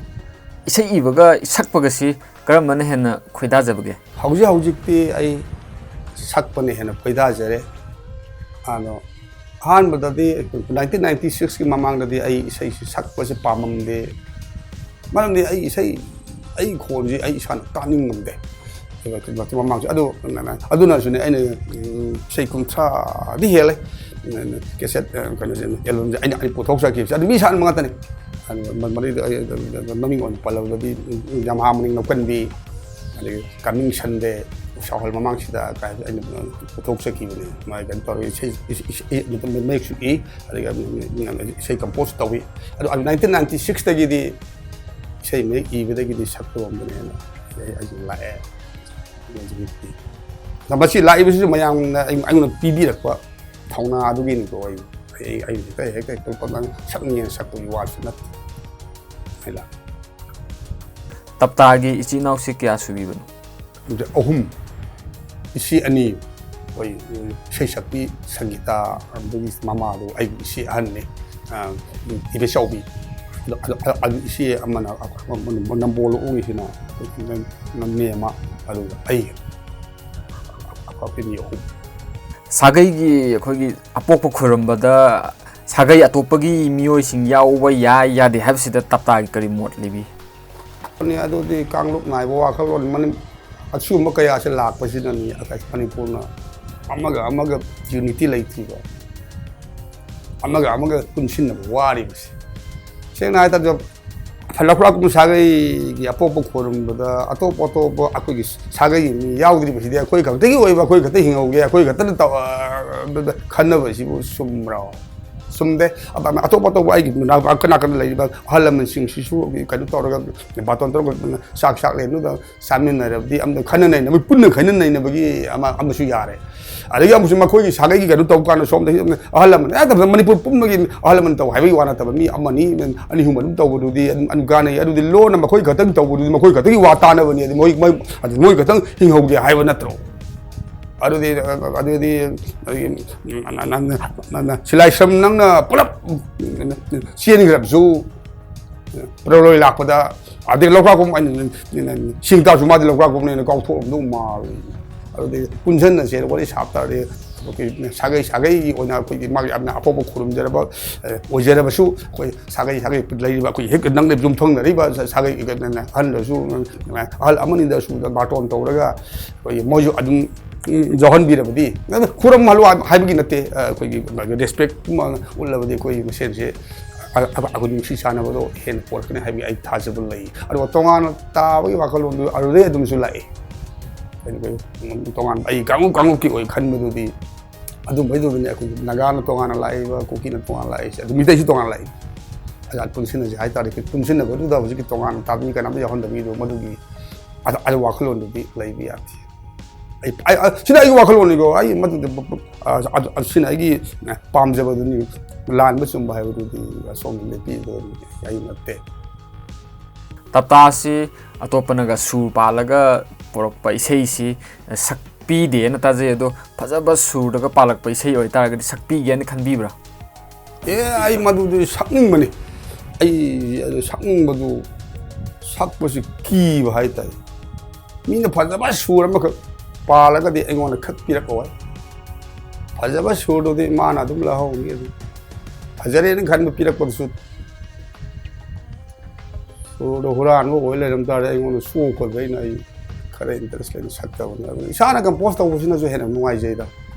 ꯏꯁꯩ ꯏꯕꯒ ꯁꯛꯄꯒꯁꯤ ꯀꯔꯝꯕꯅ ꯍꯦꯟꯅ ꯈꯣꯏꯗꯥꯖꯕꯒꯦ? ꯍꯧꯖꯤꯛ ꯍꯧꯖꯤꯛꯇꯤ ꯑꯩ ꯁꯛꯄꯅ ꯍꯦꯟꯅ ꯈꯣꯏꯗꯥꯖꯔꯦ꯫ ꯑꯗꯣ ꯑꯍꯥꯟꯕꯗꯗꯤ nineteen ninety six ꯀꯤ ꯃꯃꯥꯡꯗꯗꯤ ꯑꯩ ꯏꯁꯩꯁꯤ ꯁꯛꯄꯁꯦ ꯄꯥꯝꯃꯝꯗꯦ꯫ ꯃꯔꯝꯗꯤ ꯑꯩ ꯏꯁꯩ ꯑꯩ ꯈꯣꯟꯁꯤ ꯑꯩ ꯏꯁꯥꯅ ꯇꯥꯅꯤꯡꯉꯝꯗꯦ꯫ ꯃꯃꯥꯡꯁꯦ ꯑꯗꯨ ꯑꯗꯨꯅꯁꯨꯅꯦ ꯑꯩꯅ ꯏꯁꯩ ꯀꯨꯟꯊ꯭ꯔꯥꯗꯤ ꯍꯦꯜꯂꯦ꯫ ꯀꯦꯁꯦꯠ ꯀꯩꯅꯣꯁꯦ ꯑꯦꯜꯕꯝꯁꯦ ꯑꯩꯅ ꯑꯩꯅ ꯄꯨꯊꯣꯛꯆꯈꯤꯕꯁꯦ ꯑꯗꯨ ꯃꯤ ꯁꯥꯟꯅꯕ ꯉꯥꯛꯇꯅꯤ꯫ ꯃꯃꯤꯡ ꯑꯣꯏꯅ ꯄꯜꯂꯕꯗꯗꯤ ꯌꯥꯝꯍꯥ ꯃꯅꯤꯡ ꯂꯧꯀꯟꯕꯤ, ꯑꯗꯒꯤ ꯀꯃꯤꯡ ꯁꯟꯗꯦ, ꯁꯥꯍꯣꯜ ꯃꯃꯥꯡꯁꯤꯗ ꯀꯥꯏ ꯑꯩꯅ ꯄꯨꯊꯣꯛꯆꯈꯤꯕꯅꯦ꯫ ꯃꯥꯏ ꯀꯩꯅꯣ ꯇꯧꯔꯒ ꯏꯁꯩ ꯃꯌꯦꯛꯁꯨ ꯏ, ꯑꯗꯒꯤ ꯏꯁꯩ ꯀꯝꯄꯣꯖ ꯇꯧꯏ꯫ ꯑꯗꯣ nineteen ninety six ꯇꯒꯤꯗꯤ ꯏꯁꯩ ꯃꯌꯦꯛ ꯏꯕꯗꯒꯤꯗꯤ ꯁꯛꯄꯔꯣꯝꯗꯅꯦꯅ ꯑꯩ ꯑꯩꯁꯨ ꯂꯥꯛꯑꯦ꯫ ꯃꯁꯤ ꯂꯥꯛꯏꯕꯁꯤꯁꯨ ꯃꯌꯥꯝꯅ ꯑꯩ-, ꯑꯩꯉꯣꯟꯗ ꯄꯤꯕꯤꯔꯛꯄ ꯊꯧꯅꯥ ꯑꯗꯨꯒꯤꯅꯤꯀꯣ꯫ ꯑꯩ, ꯑꯩ, ꯑꯩ ꯍꯦꯛꯇ, ꯍꯦꯛꯇ, ꯍꯦꯛꯇ ꯄꯪꯁꯛ ꯁꯛꯅꯤꯡꯉꯦꯅ ꯁꯛꯄꯒꯤ ꯋꯥꯁꯨ ꯅꯠꯇꯦ꯫ ꯑꯩ ꯂꯥꯛ- ꯇꯞꯇꯥꯒꯤ ꯏꯆꯤꯟ ꯏꯅꯥꯎꯁꯤ ꯀꯌꯥ ꯁꯨꯕꯤꯕꯅꯣ? ꯑꯗꯨ ꯑꯍꯨꯝ, ꯏꯆꯦ ꯑꯅꯤ, ꯑꯩꯈꯣꯏ ꯏꯁꯩ ꯁꯛꯄꯤ ꯁꯪꯒꯤꯇꯥ, ꯑꯗꯨꯒꯤ ꯃꯃꯥꯗꯣ ꯑꯩꯒꯤ ꯏꯆꯦ ꯑꯍꯟꯅꯤ, ꯑ, ꯏꯕꯦꯆꯧꯕꯤ꯫ ꯑꯗꯨ, ꯑꯗꯨ, ꯑꯗꯨ ꯏꯆꯦ ꯑꯃꯅ, ꯑꯃꯅ ꯅꯝꯕꯣꯜ ꯑꯣꯡꯉꯤꯁꯤꯅ ꯃꯦꯝꯃ, ꯑꯗꯨꯒ ꯑꯩ, ꯑꯩꯈꯣꯏ ꯃꯤ ꯑꯍꯨꯝ꯫ ꯁꯥꯒꯩꯒꯤ ꯑꯩꯈꯣꯏꯒꯤ ꯑꯄꯣꯛꯄ ꯈꯨꯔꯝꯕꯗ ꯁꯥꯒꯩ ꯑꯇꯣꯞꯄꯒꯤ ꯃꯤꯑꯣꯏꯁꯤꯡ ꯌꯥꯎꯕ ꯌꯥꯏ ꯌꯥꯗꯦ ꯍꯥꯏꯕꯁꯤꯗ ꯇꯞꯇꯥꯒꯤ ꯀꯔꯤ ꯃꯣꯠ ꯂꯩꯕꯤ? ꯑꯗꯨꯗꯤ ꯀꯥꯡꯂꯨꯞ ꯅꯥꯏꯕ ꯋꯥꯈꯜꯂꯣꯟ, ꯃꯅꯤ-, ꯑꯁꯤꯒꯨꯝꯕ ꯀꯌꯥꯁꯦ ꯂꯥꯛꯄꯁꯤꯅꯅꯤ ꯑꯩꯈꯣꯏ ꯃꯅꯤꯄꯨꯔꯅ ꯑꯃꯒ ꯑꯃꯒ unity ꯂꯩꯇ꯭ꯔꯤꯕ, ꯑꯃꯒ ꯑꯃꯒ ꯄꯨꯟꯁꯤꯟꯅꯕ ꯋꯥꯔꯤꯕꯁꯦ꯫ ꯁꯦꯡꯅ ꯍꯥꯏ ꯇꯥꯔꯗꯤ, ꯂꯧꯈ꯭ꯔꯥꯛꯀꯨꯝ ꯁꯥꯒꯩꯒꯤ ꯑꯄꯣꯛꯄ ꯈꯨꯔꯨꯝꯕꯗ ꯑꯇꯣꯞ ꯑꯇꯣꯞꯄ ꯑꯩꯈꯣꯏꯒꯤ ꯁꯥꯒꯩꯒꯤ ꯃꯤ ꯌꯥꯎꯗ꯭ꯔꯤꯕꯁꯤꯗꯤ ꯑꯩꯈꯣꯏ ꯈꯛꯇꯒꯤ ꯑꯣꯏꯕ, ꯑꯩꯈꯣꯏ ꯈꯛꯇ ꯍꯤꯡꯍꯧꯒꯦ, ꯑꯩꯈꯣꯏ ꯈꯛꯇꯅ ꯇꯧ-, ꯑ, ꯈꯟꯅꯕꯁꯤꯕꯨ ꯆꯨꯝꯕ꯭ꯔꯣ? ꯆꯨꯝꯗꯦ꯫ ꯑꯇꯣꯞ ꯑꯇꯣꯞꯄ ꯑꯩꯒꯤ ꯅꯥꯀꯟ ꯅꯥꯀꯟꯗ ꯂꯩꯔꯤꯕ ꯑꯍꯜ ꯂꯃꯟꯁꯤꯡꯁꯤꯁꯨ ꯀꯩꯅꯣ ꯇꯧꯔꯒ, ꯕꯥꯇꯣꯟ ꯇꯧꯔꯒ ꯆꯥꯛ ꯆꯥꯛꯂꯦꯟꯗꯨꯗ ꯆꯥꯃꯤꯟꯅꯔꯕꯗꯤ ꯑꯃꯗ ꯈꯟꯅ ꯅꯩꯅꯕ, ꯄꯨꯟꯅ ꯈꯟꯅ ꯅꯩꯅꯕꯒꯤ ꯑꯃ, ꯑꯃꯁꯨ ꯌꯥꯔꯦ꯫ ꯑꯗꯒꯤ ꯑꯃꯨꯛꯁꯨ ꯃꯈꯣꯏꯒꯤ ꯁꯥꯒꯩꯒꯤ ꯀꯩꯅꯣ ꯇꯧꯕ ꯀꯥꯟꯗ ꯁꯣꯝꯗ ꯑꯍꯜ ꯂꯃꯟ, ꯑꯦ, ꯃꯅꯤꯄꯨꯔ ꯄꯨꯝꯕꯒꯤ ꯑꯍꯜ ꯂꯃꯟ ꯇꯧ ꯍꯥꯏꯕꯒꯤ ꯋꯥ ꯅꯠꯇꯕ, ꯃꯤ ꯑꯃꯅꯤ, ꯑꯅꯤ ꯑꯍꯨꯝ ꯑꯗꯨꯝ ꯇꯧꯕꯗꯨꯗꯤ ꯑꯗꯨꯝ, ꯑꯗꯨꯝ ꯀꯥꯟꯅꯩ꯫ ꯑꯗꯨꯗꯤ ꯂꯣꯟꯅ ꯃꯈꯣꯏ ꯈꯛꯇꯪ ꯇꯧꯕꯗꯨꯗꯤ ꯃꯈꯣꯏ ꯈꯛꯇꯒꯤ ꯋꯥ ꯇꯥꯅꯕꯅꯤ, ꯑꯗꯨ ꯃꯣꯏ, ꯃꯣꯏ, ꯑꯗꯨ ꯃꯣꯏ ꯈꯛꯇꯪ ꯍꯤꯡꯍꯧꯒꯦ ꯍꯥꯏꯕ ꯅꯠꯇ꯭ꯔꯣ? ꯑꯗꯨꯗꯤ, ꯑꯗꯨꯗꯤ, ꯑꯗꯨꯗꯤ, ꯁꯤꯂꯥꯏꯁ꯭ꯔꯝ ꯅꯪꯅ ꯄꯨꯂꯞ ꯆꯦꯟꯈ꯭ꯔꯕꯁꯨ ꯄ꯭ꯔꯂꯣꯏ ꯂꯥꯛꯄꯗ, ꯑꯗꯩ ꯂꯧꯀꯥ ꯀꯨꯝ ꯑꯩꯅ ꯁꯤꯡ ꯇꯥꯔꯁꯨ ꯃꯥꯗꯤ ꯂꯧꯀꯥ ꯀꯨꯝꯅꯦꯅ ꯀꯥꯎꯊꯣꯛꯑꯝꯗꯧ ꯃꯥꯜꯂꯤ꯫ ꯑꯗꯨꯗꯤ ꯄꯨꯟꯁꯤꯟꯅꯁꯦꯅ ꯋꯥꯔꯤ ꯁꯥꯞ ꯇꯥꯔꯗꯤ, ꯑꯩꯈꯣꯏꯒꯤ ꯁꯥꯒꯩ ꯁꯥꯒꯩꯒꯤ ꯑꯣꯏꯅ ꯑꯩꯈꯣꯏꯒꯤ ꯃꯥꯒꯤ ꯌꯥꯝꯅ ꯑꯄꯣꯛꯄ ꯈꯨꯔꯨꯝꯖꯔꯕ, ꯑꯦ, ꯑꯣꯏꯖꯔꯕꯁꯨ, ꯑꯩꯈꯣꯏ ꯁꯥꯒꯩ ꯁꯥꯒꯩ ꯂꯩꯔꯤꯕ ꯑꯩꯈꯣꯏ ꯍꯦꯛ ꯅꯛꯅ ꯌꯨꯝꯊꯪꯅꯔꯤꯕ ꯁꯥꯒꯩ ꯑꯍꯜꯗꯁꯨ, ꯑꯍꯜ ꯑꯃꯅꯤꯗꯁꯨ ꯕꯥꯇꯣꯟ ꯇꯧꯔꯒ ꯑꯩꯈꯣꯏꯒꯤ ꯃꯣꯏꯁꯨ ꯑꯗꯨꯝ ꯌꯥꯎꯍꯟꯕꯤꯔꯕꯗꯤ, ꯈꯨꯔꯝ ꯍꯜꯂꯨ ꯍꯥꯏꯕꯒꯤ ꯅꯠꯇꯦ, ꯑꯩꯈꯣꯏꯒꯤ respect ꯀꯨꯝꯕ ꯎꯠꯂꯕꯗꯤ ꯑꯩꯈꯣꯏ ꯃꯁꯦꯟꯁꯦ ꯑꯩꯈꯣꯏ ꯅꯨꯡꯁꯤ ꯆꯥꯟꯅꯕꯗꯣ ꯍꯦꯟꯅ ꯄꯣꯔꯛꯀꯅꯤ ꯍꯥꯏꯕꯒꯤ ꯑꯩ ꯊꯥꯖꯕ ꯂꯩ꯫ ꯑꯗꯨꯒ ꯇꯣꯉꯥꯟꯅ ꯇꯥꯕꯒꯤ ꯋꯥꯈꯜꯂꯣꯟꯗꯨ ꯑꯗꯨꯗꯩ ꯑꯗꯨꯝꯁꯨ ꯂꯥꯛꯏ꯫ ꯀꯩꯅꯣ, ꯀꯩꯅꯣ, ꯇꯣꯉꯥꯟꯕ ꯑꯩ ꯀꯥꯡꯂꯨꯞ ꯀꯥꯡꯂꯨꯞꯀꯤ ꯑꯣꯏ ꯈꯟꯕꯗꯨꯗꯤ ꯑꯗꯨꯝꯕꯩꯗꯨꯗꯅꯦ ꯑꯩꯈꯣꯏꯒꯤ ꯅꯥꯒꯥꯅ ꯇꯣꯉꯥꯟꯅ ꯂꯥꯛꯏꯕ, ꯀꯨꯀꯤꯅ ꯇꯣꯉꯥꯟꯅ ꯂꯥꯛꯏꯁꯦ, ꯑꯗꯨ ꯃꯤꯇꯩꯁꯨ ꯇꯣꯉꯥꯟꯅ ꯂꯥꯛꯏ꯫ ꯑꯗ ꯄꯨꯟꯁꯤꯟꯅꯁꯦ ꯍꯥꯏꯇꯥꯔꯗꯤ, ꯄꯨꯟꯁꯤꯟꯅꯕꯗꯨꯗ ꯍꯧꯖꯤꯛꯀꯤ ꯇꯣꯉꯥꯟꯅ ꯇꯥꯕꯤ ꯀꯅꯥꯝꯇ ꯌꯥꯎꯍꯟꯗꯕꯤꯗꯣ ꯃꯗꯨꯒꯤ ꯑꯗ, ꯑꯗꯨ ꯋꯥꯈꯜꯂꯣꯟꯗꯨꯗꯤ ꯂꯩꯕ ꯌꯥꯗꯦ꯫ ꯑꯩ, ꯑꯩ, ꯑ, ꯁꯤꯅ ꯑꯩꯒꯤ ꯋꯥꯈꯜꯂꯣꯟꯅꯤꯀꯣ꯫ ꯑꯩ ꯃꯗꯨꯗ, ꯑ, ꯑꯗꯨ, ꯑꯗꯨ, ꯁꯤꯅ ꯑꯩꯒꯤ ꯄꯥꯝꯖꯕꯗꯨꯅꯤ꯫ ꯂꯥꯟꯕ ꯆꯨꯝꯕ ꯍꯥꯏꯕꯗꯨꯗꯤ ꯑꯁꯣꯝꯒꯤ ꯂꯦꯞꯄꯤꯕꯗꯨ ꯑꯩ ꯅꯠꯇꯦ꯫ ꯇꯞꯇꯥꯁꯤ ꯑꯇꯣꯞꯄꯅꯒ ꯁꯨꯔ ꯄꯥꯜꯂꯒ ꯄꯨꯔꯛꯄ ꯏꯁꯩꯁꯤ ꯁꯛꯄꯤꯗꯦꯅ ꯇꯥꯖꯩ꯫ ꯑꯗꯣ ꯐꯖꯕ ꯁꯨꯔꯗꯒ ꯄꯥꯜꯂꯛꯄ ꯏꯁꯩ ꯑꯣꯏꯇꯥꯔꯒꯗꯤ ꯁꯛꯄꯤꯒꯦꯅ ꯈꯟꯕꯤꯕ꯭ꯔꯥ? ꯑꯦ, ꯑꯩ ꯃꯗꯨꯗꯤ ꯁꯛꯅꯤꯡꯕꯅꯤ꯫ ꯑꯩ ꯑꯗꯨ ꯁꯛꯅꯤꯡꯕꯗꯨ, ꯁꯛꯄꯁꯤ ꯀꯤꯕ ꯍꯥꯏꯇꯥꯔꯦ꯫ ꯃꯤꯅ ꯐꯖꯕ ꯁꯨꯔ ꯑꯃꯈꯛ ꯄꯥꯜꯂꯒꯗꯤ ꯑꯩꯉꯣꯟꯗ ꯈꯛ ꯄꯤꯔꯛꯑꯣꯏ꯫ ꯐꯖꯕ ꯁꯨꯔꯗꯨꯗꯤ ꯃꯥꯅ ꯑꯗꯨꯝ ꯂꯧꯍꯧꯅꯤ꯫ ꯑꯗꯨꯝ ꯐꯖꯔꯦꯅ ꯈꯟꯕ ꯄꯤꯔꯛꯄꯗꯨꯁꯨ, ꯁꯨꯔꯗꯣ ꯍꯨꯔꯥꯟꯕ ꯑꯣꯏ ꯂꯩꯔꯝ ꯇꯥꯔꯗꯤ ꯑꯩꯉꯣꯟꯗ ꯆꯣꯛꯀꯗ꯭ꯔꯥ꯫ ꯑꯩꯅ, ꯑꯩ ꯈꯔ interest ꯂꯩꯅ ꯁꯛꯇꯕꯅꯤ꯫ ꯑꯗꯨ ꯏꯁꯥꯅ compose ꯇꯧꯕꯁꯤꯅꯁꯨ ꯍꯦꯟꯅ ꯅꯨꯡꯉꯥꯏꯖꯩꯗ꯫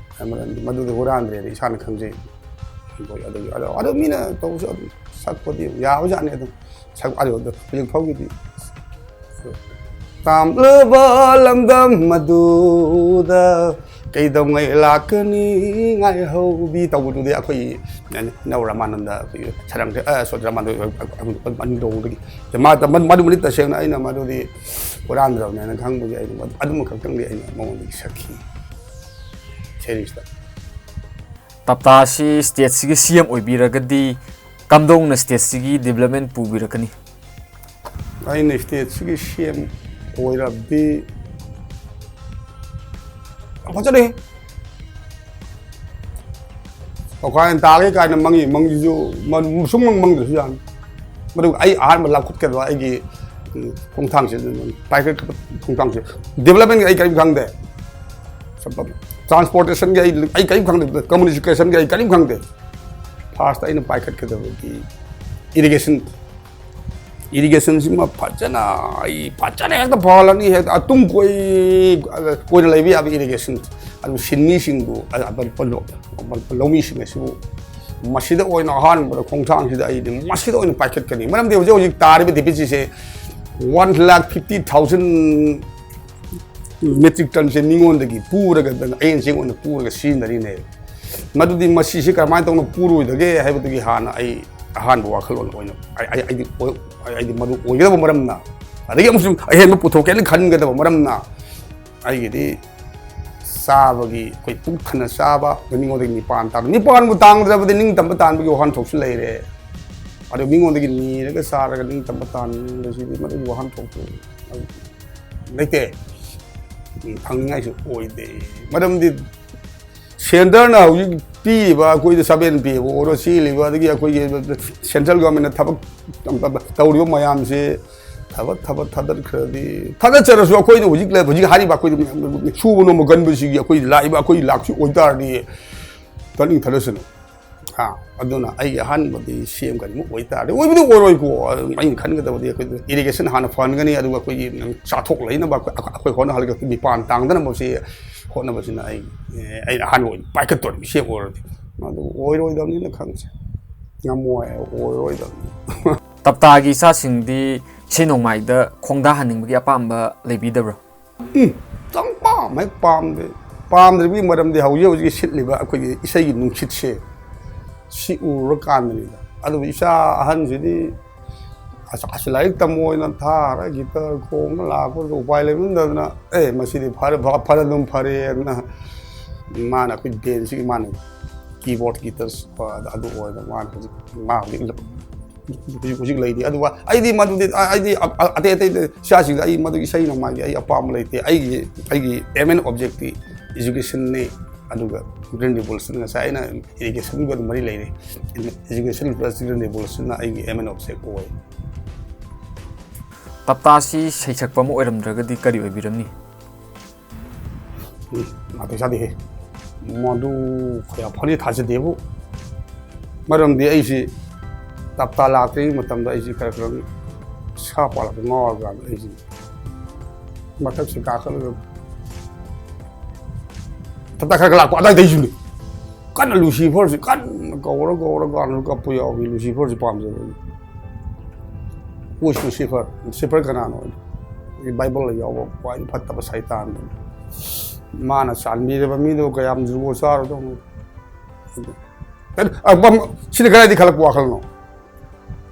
ꯃꯔꯝꯗꯤ ꯃꯗꯨꯗꯤ ꯍꯨꯔꯥꯟꯗ꯭ꯔꯦꯅ ꯏꯁꯥꯅ ꯈꯪꯖꯩ꯫ ꯑꯗꯨ, ꯑꯗꯨ, ꯑꯗꯨ, ꯑꯗꯨ ꯃꯤꯅ ꯇꯧꯕꯁꯨ ꯑꯗꯨꯝ ꯁꯛꯄꯗꯤ ꯌꯥꯕꯖꯥꯠꯅꯤ꯫ ꯑꯗꯨꯝ ꯁꯛ-, ꯑꯗꯨ, ꯑꯗꯨ ꯍꯧꯖꯤꯛ ꯐꯥꯎꯒꯤꯗꯤ ꯇꯥꯝꯂꯕ ꯂꯝꯗꯝ ꯑꯗꯨꯗ ꯀꯩꯗꯧꯉꯩ ꯂꯥꯛꯀꯅꯤ ꯉꯥꯏꯍꯧꯕꯤ ꯇꯧꯕꯗꯨꯗꯤ ꯑꯩꯈꯣꯏ ꯅꯧ ꯔꯥꯃꯥꯅꯟꯗ, ꯑꯩꯈꯣꯏꯒꯤ ꯁꯔꯪ, ꯑ, ꯁꯣ-, ꯔꯥꯃꯥꯅꯟꯗ ꯑꯅꯤꯗꯣꯗꯒꯤ ꯃꯥ-, ꯃ-, ꯃꯗꯨꯃꯗꯤ ꯇꯁꯦꯡꯅ ꯑꯩꯅ ꯃꯗꯨꯗꯤ ꯍꯨꯔꯥꯟꯗ꯭ꯔꯕꯅꯦꯅ ꯈꯪꯕꯒꯤ ꯑꯩꯅ ꯃꯗꯨ-, ꯑꯗꯨꯃ ꯈꯛꯇꯪꯗꯤ ꯑꯩꯅ ꯃꯉꯣꯟꯗꯒꯤ ꯁꯛꯈꯤ꯫ ꯁꯦꯔꯤꯁꯇ꯫ ꯇꯞꯇꯥꯁꯤ stateꯁꯤꯒꯤ C M ꯑꯣꯏꯕꯤꯔꯒꯗꯤ ꯀꯝꯗꯧꯅ stateꯁꯤꯒꯤ development ꯄꯨꯕꯤꯔꯛꯀꯅꯤ? ꯑꯩꯅ stateꯁꯤꯒꯤ C M ꯑꯣꯏꯔꯕꯗꯤ ꯌꯥꯝ ꯐꯖꯔꯦ꯫ ꯇꯧꯈꯥꯏꯅ ꯇꯥꯒꯦ ꯀꯥꯏꯅ ꯃꯪꯉꯤ ꯃꯪꯁꯤꯁꯨ ꯃ-, ꯁꯨꯝ ꯃꯪ ꯃꯪꯗ꯭ꯔꯁꯨ ꯌꯥꯅꯤ꯫ ꯃꯗꯨꯒ ꯑꯩ ꯑꯍꯥꯟꯕ ꯂꯥꯞꯈꯠꯀꯗꯕ ꯑꯩꯒꯤ, ꯎꯝ, ꯈꯣꯡꯊꯥꯡꯁꯦ, ꯄꯥꯏꯈꯠꯀꯗꯕ ꯈꯣꯡꯊꯥꯡꯁꯦ, developmentꯒꯤ ꯑꯩ ꯀꯔꯤꯝ ꯈꯪꯗꯦ, transportationꯒꯤ ꯑꯩ, ꯑꯩ ꯀꯔꯤꯝ ꯈꯪꯗꯦ, communicationꯒꯤ ꯑꯩ ꯀꯔꯤꯝ ꯈꯪꯗꯦ꯫ First ꯑꯩꯅ ꯄꯥꯏꯈꯠꯀꯗꯕꯗꯤ irrigation, irrigationꯁꯤꯃ ꯐꯖꯅ, ꯑꯩ ꯐꯖꯅ ꯍꯦꯛꯇ ꯐꯍꯜꯂꯅꯤ꯫ ꯍꯦꯛꯇ ꯑꯇꯨꯝ ꯀꯣꯏ-, ꯀꯣꯏꯅ ꯂꯩꯕ ꯌꯥꯕ irrigation, ꯑꯗꯨ ꯁꯤꯟꯃꯤꯁꯤꯡꯕꯨ, ꯑ-, ꯑ-, ꯂꯧꯃꯤꯁꯤꯡ ꯑꯁꯤꯕꯨ ꯃꯁꯤꯗ ꯑꯣꯏꯅ ꯑꯍꯥꯟꯕꯗ ꯈꯣꯡꯊꯥꯡꯁꯤꯗ ꯑꯩꯗꯤ ꯃꯁꯤꯗ ꯑꯣꯏꯅ ꯄꯥꯏꯈꯠꯀꯅꯤ꯫ ꯃꯔꯝꯗꯤ ꯍꯧꯖꯤꯛ ꯍꯧꯖꯤꯛ ꯇꯥꯔꯤꯕ deficitꯁꯦ one lakh fifty thousand metric tonꯁꯦ ꯃꯤꯉꯣꯟꯗꯒꯤ ꯄꯨꯔꯒ, ꯑꯦꯟꯁꯤꯡ ꯑꯣꯏꯅ ꯄꯨꯔꯒ ꯁꯤꯖꯤꯟꯅꯔꯤꯅꯦꯕ꯫ ꯃꯗꯨꯗꯤ ꯃꯁꯤꯁꯤ ꯀꯔꯝꯍꯥꯏꯅ ꯇꯧꯅ ꯄꯨꯔꯣꯏꯗꯒꯦ ꯍꯥꯏꯕꯗꯨꯒꯤ ꯍꯥꯟꯅ ꯑꯩ ꯑꯍꯥꯟꯕ ꯋꯥꯈꯜꯂꯣꯟ ꯑꯣꯏꯅ ꯑꯩ, ꯑꯩ, ꯑꯩꯗꯤ ꯑꯣꯏ-, ꯑꯩꯗꯤ ꯃꯗꯨ ꯑꯣꯏꯒꯗꯕ ꯃꯔꯝꯅ, ꯑꯗꯒꯤ ꯑꯃꯁꯨꯡ ꯑꯍꯦꯟꯕ ꯄꯨꯊꯣꯛꯀꯦꯅ ꯈꯟꯒꯗꯕ ꯃꯔꯝꯅ, ꯑꯩꯒꯤꯗꯤ ꯆꯥꯕꯒꯤ ꯑꯩꯈꯣꯏ ꯄꯨꯛ ꯊꯟꯅ ꯆꯥꯕ, ꯑꯗꯨ ꯃꯤꯉꯣꯟꯗꯒꯤ ꯃꯤꯄꯥꯟ ꯇꯥꯡꯕ, ꯃꯤꯄꯥꯟꯕꯨ ꯇꯥꯡꯗ꯭ꯔꯕꯗꯤ ꯅꯤꯡꯇꯝꯕ ꯇꯥꯟꯕꯒꯤ ꯋꯥꯍꯟꯊꯣꯛꯁꯨ ꯂꯩꯔꯦ꯫ ꯑꯗꯨ ꯃꯤꯉꯣꯟꯗꯒꯤ ꯅꯤꯔꯒ ꯆꯥꯔꯒ ꯅꯤꯡꯇꯝꯕ ꯇꯥꯟꯕꯁꯤꯗꯤ ꯃꯗꯨꯒꯤ ꯋꯥꯍꯟꯊꯣꯛꯇꯨ ꯂꯩꯇꯦ꯫ ꯎꯝ, ꯐꯪꯅꯤꯡꯉꯥꯏꯁꯨ ꯑꯣꯏꯗꯦ꯫ ꯃꯔꯝꯗꯤ ꯁꯦꯟꯇꯔꯅ ꯍꯧꯖꯤꯛ ꯄꯤꯔꯤꯕ ꯑꯩꯈꯣꯏꯗ ꯁꯕꯦꯟ ꯄꯦꯕꯨ ꯑꯣꯏꯔꯣ, ꯆꯦꯜꯂꯤꯕ, ꯑꯗꯒꯤ ꯑꯩꯈꯣꯏꯒꯤ ꯁꯦꯟꯇ꯭ꯔꯦꯜ ꯒꯣꯔꯃꯦꯟꯅ ꯊꯕꯛ ꯇꯧꯔꯤꯕ ꯃꯌꯥꯝꯁꯦ ꯊꯕꯛ ꯊꯕꯛ ꯊꯥꯗꯠꯈ꯭ꯔꯗꯤ, ꯊꯥꯗꯠꯆꯔꯁꯨ ꯑꯩꯈꯣꯏꯅ ꯍꯧꯖꯤꯛ ꯂꯩ-, ꯍꯧꯖꯤꯛ ꯍꯥꯏꯔꯤꯕ ꯑꯩꯈꯣꯏ ꯁꯨꯕ ꯅꯣꯝꯕ ꯀꯟꯕꯁꯤꯒꯤ ꯑꯩꯈꯣꯏ ꯂꯥꯛꯏꯕ ꯑꯩꯈꯣꯏ ꯂꯥꯛꯁꯤ ꯑꯣꯏꯇꯥꯔꯗꯤ ꯀꯟꯅꯤꯡ ꯊꯥꯗꯠꯁꯅꯨ꯫ ꯍꯥ, ꯑꯗꯨꯅ ꯑꯩꯒꯤ ꯑꯍꯥꯟꯕꯗꯤ ꯁꯤ ꯑꯦꯝ ꯀꯔꯤꯒꯨꯝꯕ ꯑꯣꯏꯇꯥꯔꯗꯤ, ꯑꯣꯏꯕꯗꯤ ꯑꯣꯏꯔꯣꯏꯀꯣ꯫ ꯑꯩꯅ ꯈꯟꯒꯗꯕꯗꯤ ꯑꯩꯈꯣꯏ ꯏꯔꯤꯒꯦꯁꯟ ꯍꯥꯟꯅ ꯐꯍꯟꯒꯅꯤ, ꯑꯗꯨꯒ ꯑꯩꯈꯣꯏꯒꯤ ꯆꯥꯊꯣꯛ ꯂꯩꯅꯕ ꯑꯩꯈꯣꯏ, ꯑꯩꯈꯣꯏ ꯍꯣꯠꯅꯍꯜꯂꯒ ꯃꯤꯄꯥꯟ ꯇꯥꯡꯗꯅꯕꯁꯤ ꯍꯣꯠꯅꯕꯁꯤꯅ ꯑꯩ, ꯑꯦ, ꯑꯩꯅ ꯑꯍꯥꯟꯕ ꯑꯣꯏꯅ ꯄꯥꯏꯈꯠꯇꯣꯔꯤꯕ ꯁꯤ ꯑꯦꯝ ꯑꯣꯏꯔꯗꯤ꯫ ꯑꯗꯨ ꯑꯣꯏꯔꯣꯏꯗꯕꯅꯤꯅ ꯈꯪꯁꯦ꯫ ꯉꯝꯃꯣꯏ, ꯑꯣꯏꯔꯣꯏꯗꯕꯅꯤ꯫ ꯇꯞꯇꯥꯒꯤ ꯏꯆꯥꯁꯤꯡꯗꯤ ꯏꯁꯩ ꯅꯣꯡꯃꯥꯏꯗ ꯈꯣꯡꯗꯥꯍꯟꯅꯤꯡꯕꯒꯤ ꯑꯄꯥꯝꯕ ꯂꯩꯕꯤꯗꯕ꯭ꯔꯣ? ꯎꯝ, ꯆꯪ ꯄꯥꯝ ꯍꯦꯛ ꯄꯥꯝꯗꯦ꯫ ꯄꯥꯝꯗ꯭ꯔꯤꯕꯒꯤ ꯃꯔꯝꯗꯤ ꯍꯧꯖꯤꯛ ꯍꯧꯖꯤꯛ ꯁꯤꯠꯂꯤꯕ ꯑꯩꯈꯣꯏꯒꯤ ꯏꯁꯩꯒꯤ ꯅꯨꯡꯁꯤꯠꯁꯦ ꯁꯤ ꯎꯔꯨꯔꯀꯥꯟꯗꯅꯤꯗ꯫ ꯑꯗꯨꯕꯨ ꯏꯆꯥ ꯑꯍꯟꯁꯤꯗꯤ ꯑꯁ, ꯑꯁ, ꯂꯥꯏꯔꯤꯛ ꯇꯝꯃꯣꯅ ꯊꯥꯔ ꯒꯤꯇꯔ ꯈꯣꯡꯅ ꯂꯥꯛꯄꯗꯨꯗ ꯎꯄꯥꯏ ꯂꯩꯃꯟꯗꯗꯅ, "ꯑꯦ, ꯃꯁꯤꯗꯤ ꯐꯔꯦ, ꯐ-, ꯐꯔ ꯑꯗꯨꯝ ꯐꯔꯦꯅ", ꯃꯥꯅ ꯑꯩꯈꯣꯏ ꯕꯦꯟꯁꯤꯒꯤ ꯃꯥꯅ ꯀꯤꯕꯣꯔꯗ ꯒꯤꯇꯔꯁ ꯑꯗꯨ ꯑꯣꯏꯅ ꯃꯥꯅ ꯍꯧꯖꯤꯛ, ꯃꯥ ꯍꯧꯖꯤꯛ ꯍꯧꯖꯤꯛ ꯍꯧꯖꯤꯛ ꯂꯩꯔꯤ꯫ ꯑꯗꯨꯒ ꯑꯩꯗꯤ ꯃꯗꯨꯗꯤ ꯑ-, ꯑꯩꯗꯤ ꯑ-, ꯑ-, ꯑꯇꯩ ꯑꯇꯩ ꯏꯆꯥꯁꯤꯡꯗ ꯑꯩ ꯃꯗꯨꯒꯤ ꯏꯁꯩ ꯅꯣꯡꯃꯥꯏꯒꯤ ꯑꯩ ꯑꯄꯥꯝꯕ ꯂꯩꯇꯦ꯫ ꯑꯩꯒꯤ, ꯑꯩꯒꯤ aim and objectꯇꯤ educationꯅꯤ꯫ ꯑꯗꯨꯒ Green Revolution, ꯉꯁꯥꯏ ꯑꯩꯅ educationꯒ ꯑꯗꯨꯝ ꯃꯔꯤ ꯂꯩꯔꯦ꯫ Education plus Green Revolutionꯅ ꯑꯩꯒꯤ aim and object ꯑꯣꯏ꯫ ꯇꯞꯇꯥꯁꯤ ꯁꯩꯁꯛꯄ ꯑꯃ ꯑꯣꯏꯔꯝꯗ꯭ꯔꯒꯗꯤ ꯀꯔꯤ ꯑꯣꯏꯕꯤꯔꯝꯅꯤ? ꯎꯝ, ꯅꯥꯇꯩ ꯆꯥꯗꯦꯍꯦ꯫ ꯃꯗꯨ ꯀꯌꯥ ꯐꯅꯤ ꯊꯥꯖꯗꯦꯕꯨ꯫ ꯃꯔꯝꯗꯤ ꯑꯩꯁꯤ ꯇꯞꯇꯥ ꯂꯥꯛꯇ꯭ꯔꯤꯉꯩ ꯃꯇꯝꯗ ꯑꯩꯁꯤ ꯈꯔ ꯈꯔ ꯁꯥ ꯄꯥꯜꯂꯛꯄ ꯉꯥꯎꯔꯀꯥꯟꯗ ꯑꯩꯁꯤ ꯃꯊꯛꯁꯤ ꯀꯥꯈꯠꯂꯒ ꯇꯞꯇꯥ ꯈꯔ ꯈꯔ ꯂꯥꯛꯄ ꯑꯗꯥꯏꯗꯩꯁꯨꯅꯤ꯫ ꯀꯟꯅ ꯂꯨꯁꯤꯐꯔꯁꯤ ꯀꯟꯅ ꯀꯧꯔ ꯀꯧꯔ ꯀꯥꯟꯗ ꯀꯞꯄ ꯌꯥꯎꯏ꯫ ꯂꯨꯁꯤꯐꯔꯁꯤ ꯄꯥꯝꯖꯕ ꯑꯩ꯫ Who is Lucifer? ꯂꯨꯁꯤꯐꯔ ꯀꯅꯥꯅꯣ? ꯑꯩ ꯕꯥꯏꯕꯜꯗ ꯌꯥꯎꯕ ꯈ꯭ꯋꯥꯏꯗꯒꯤ ꯐꯠꯇꯕ ꯁꯩꯇꯥꯟꯗꯨꯅꯤ꯫ ꯃꯥꯅ ꯆꯥꯟꯕꯤꯔꯕ ꯃꯤꯗꯨ ꯀꯌꯥꯝ ꯖꯨꯒꯣꯠ ꯆꯥꯔꯗꯧꯅꯣ? ꯀꯩꯅꯣ, ꯑ, ꯕꯝ-, ꯁꯤꯅ ꯀꯗꯥꯏꯗꯒꯤ ꯈꯜꯂꯛꯄ ꯋꯥꯈꯜꯅꯣ?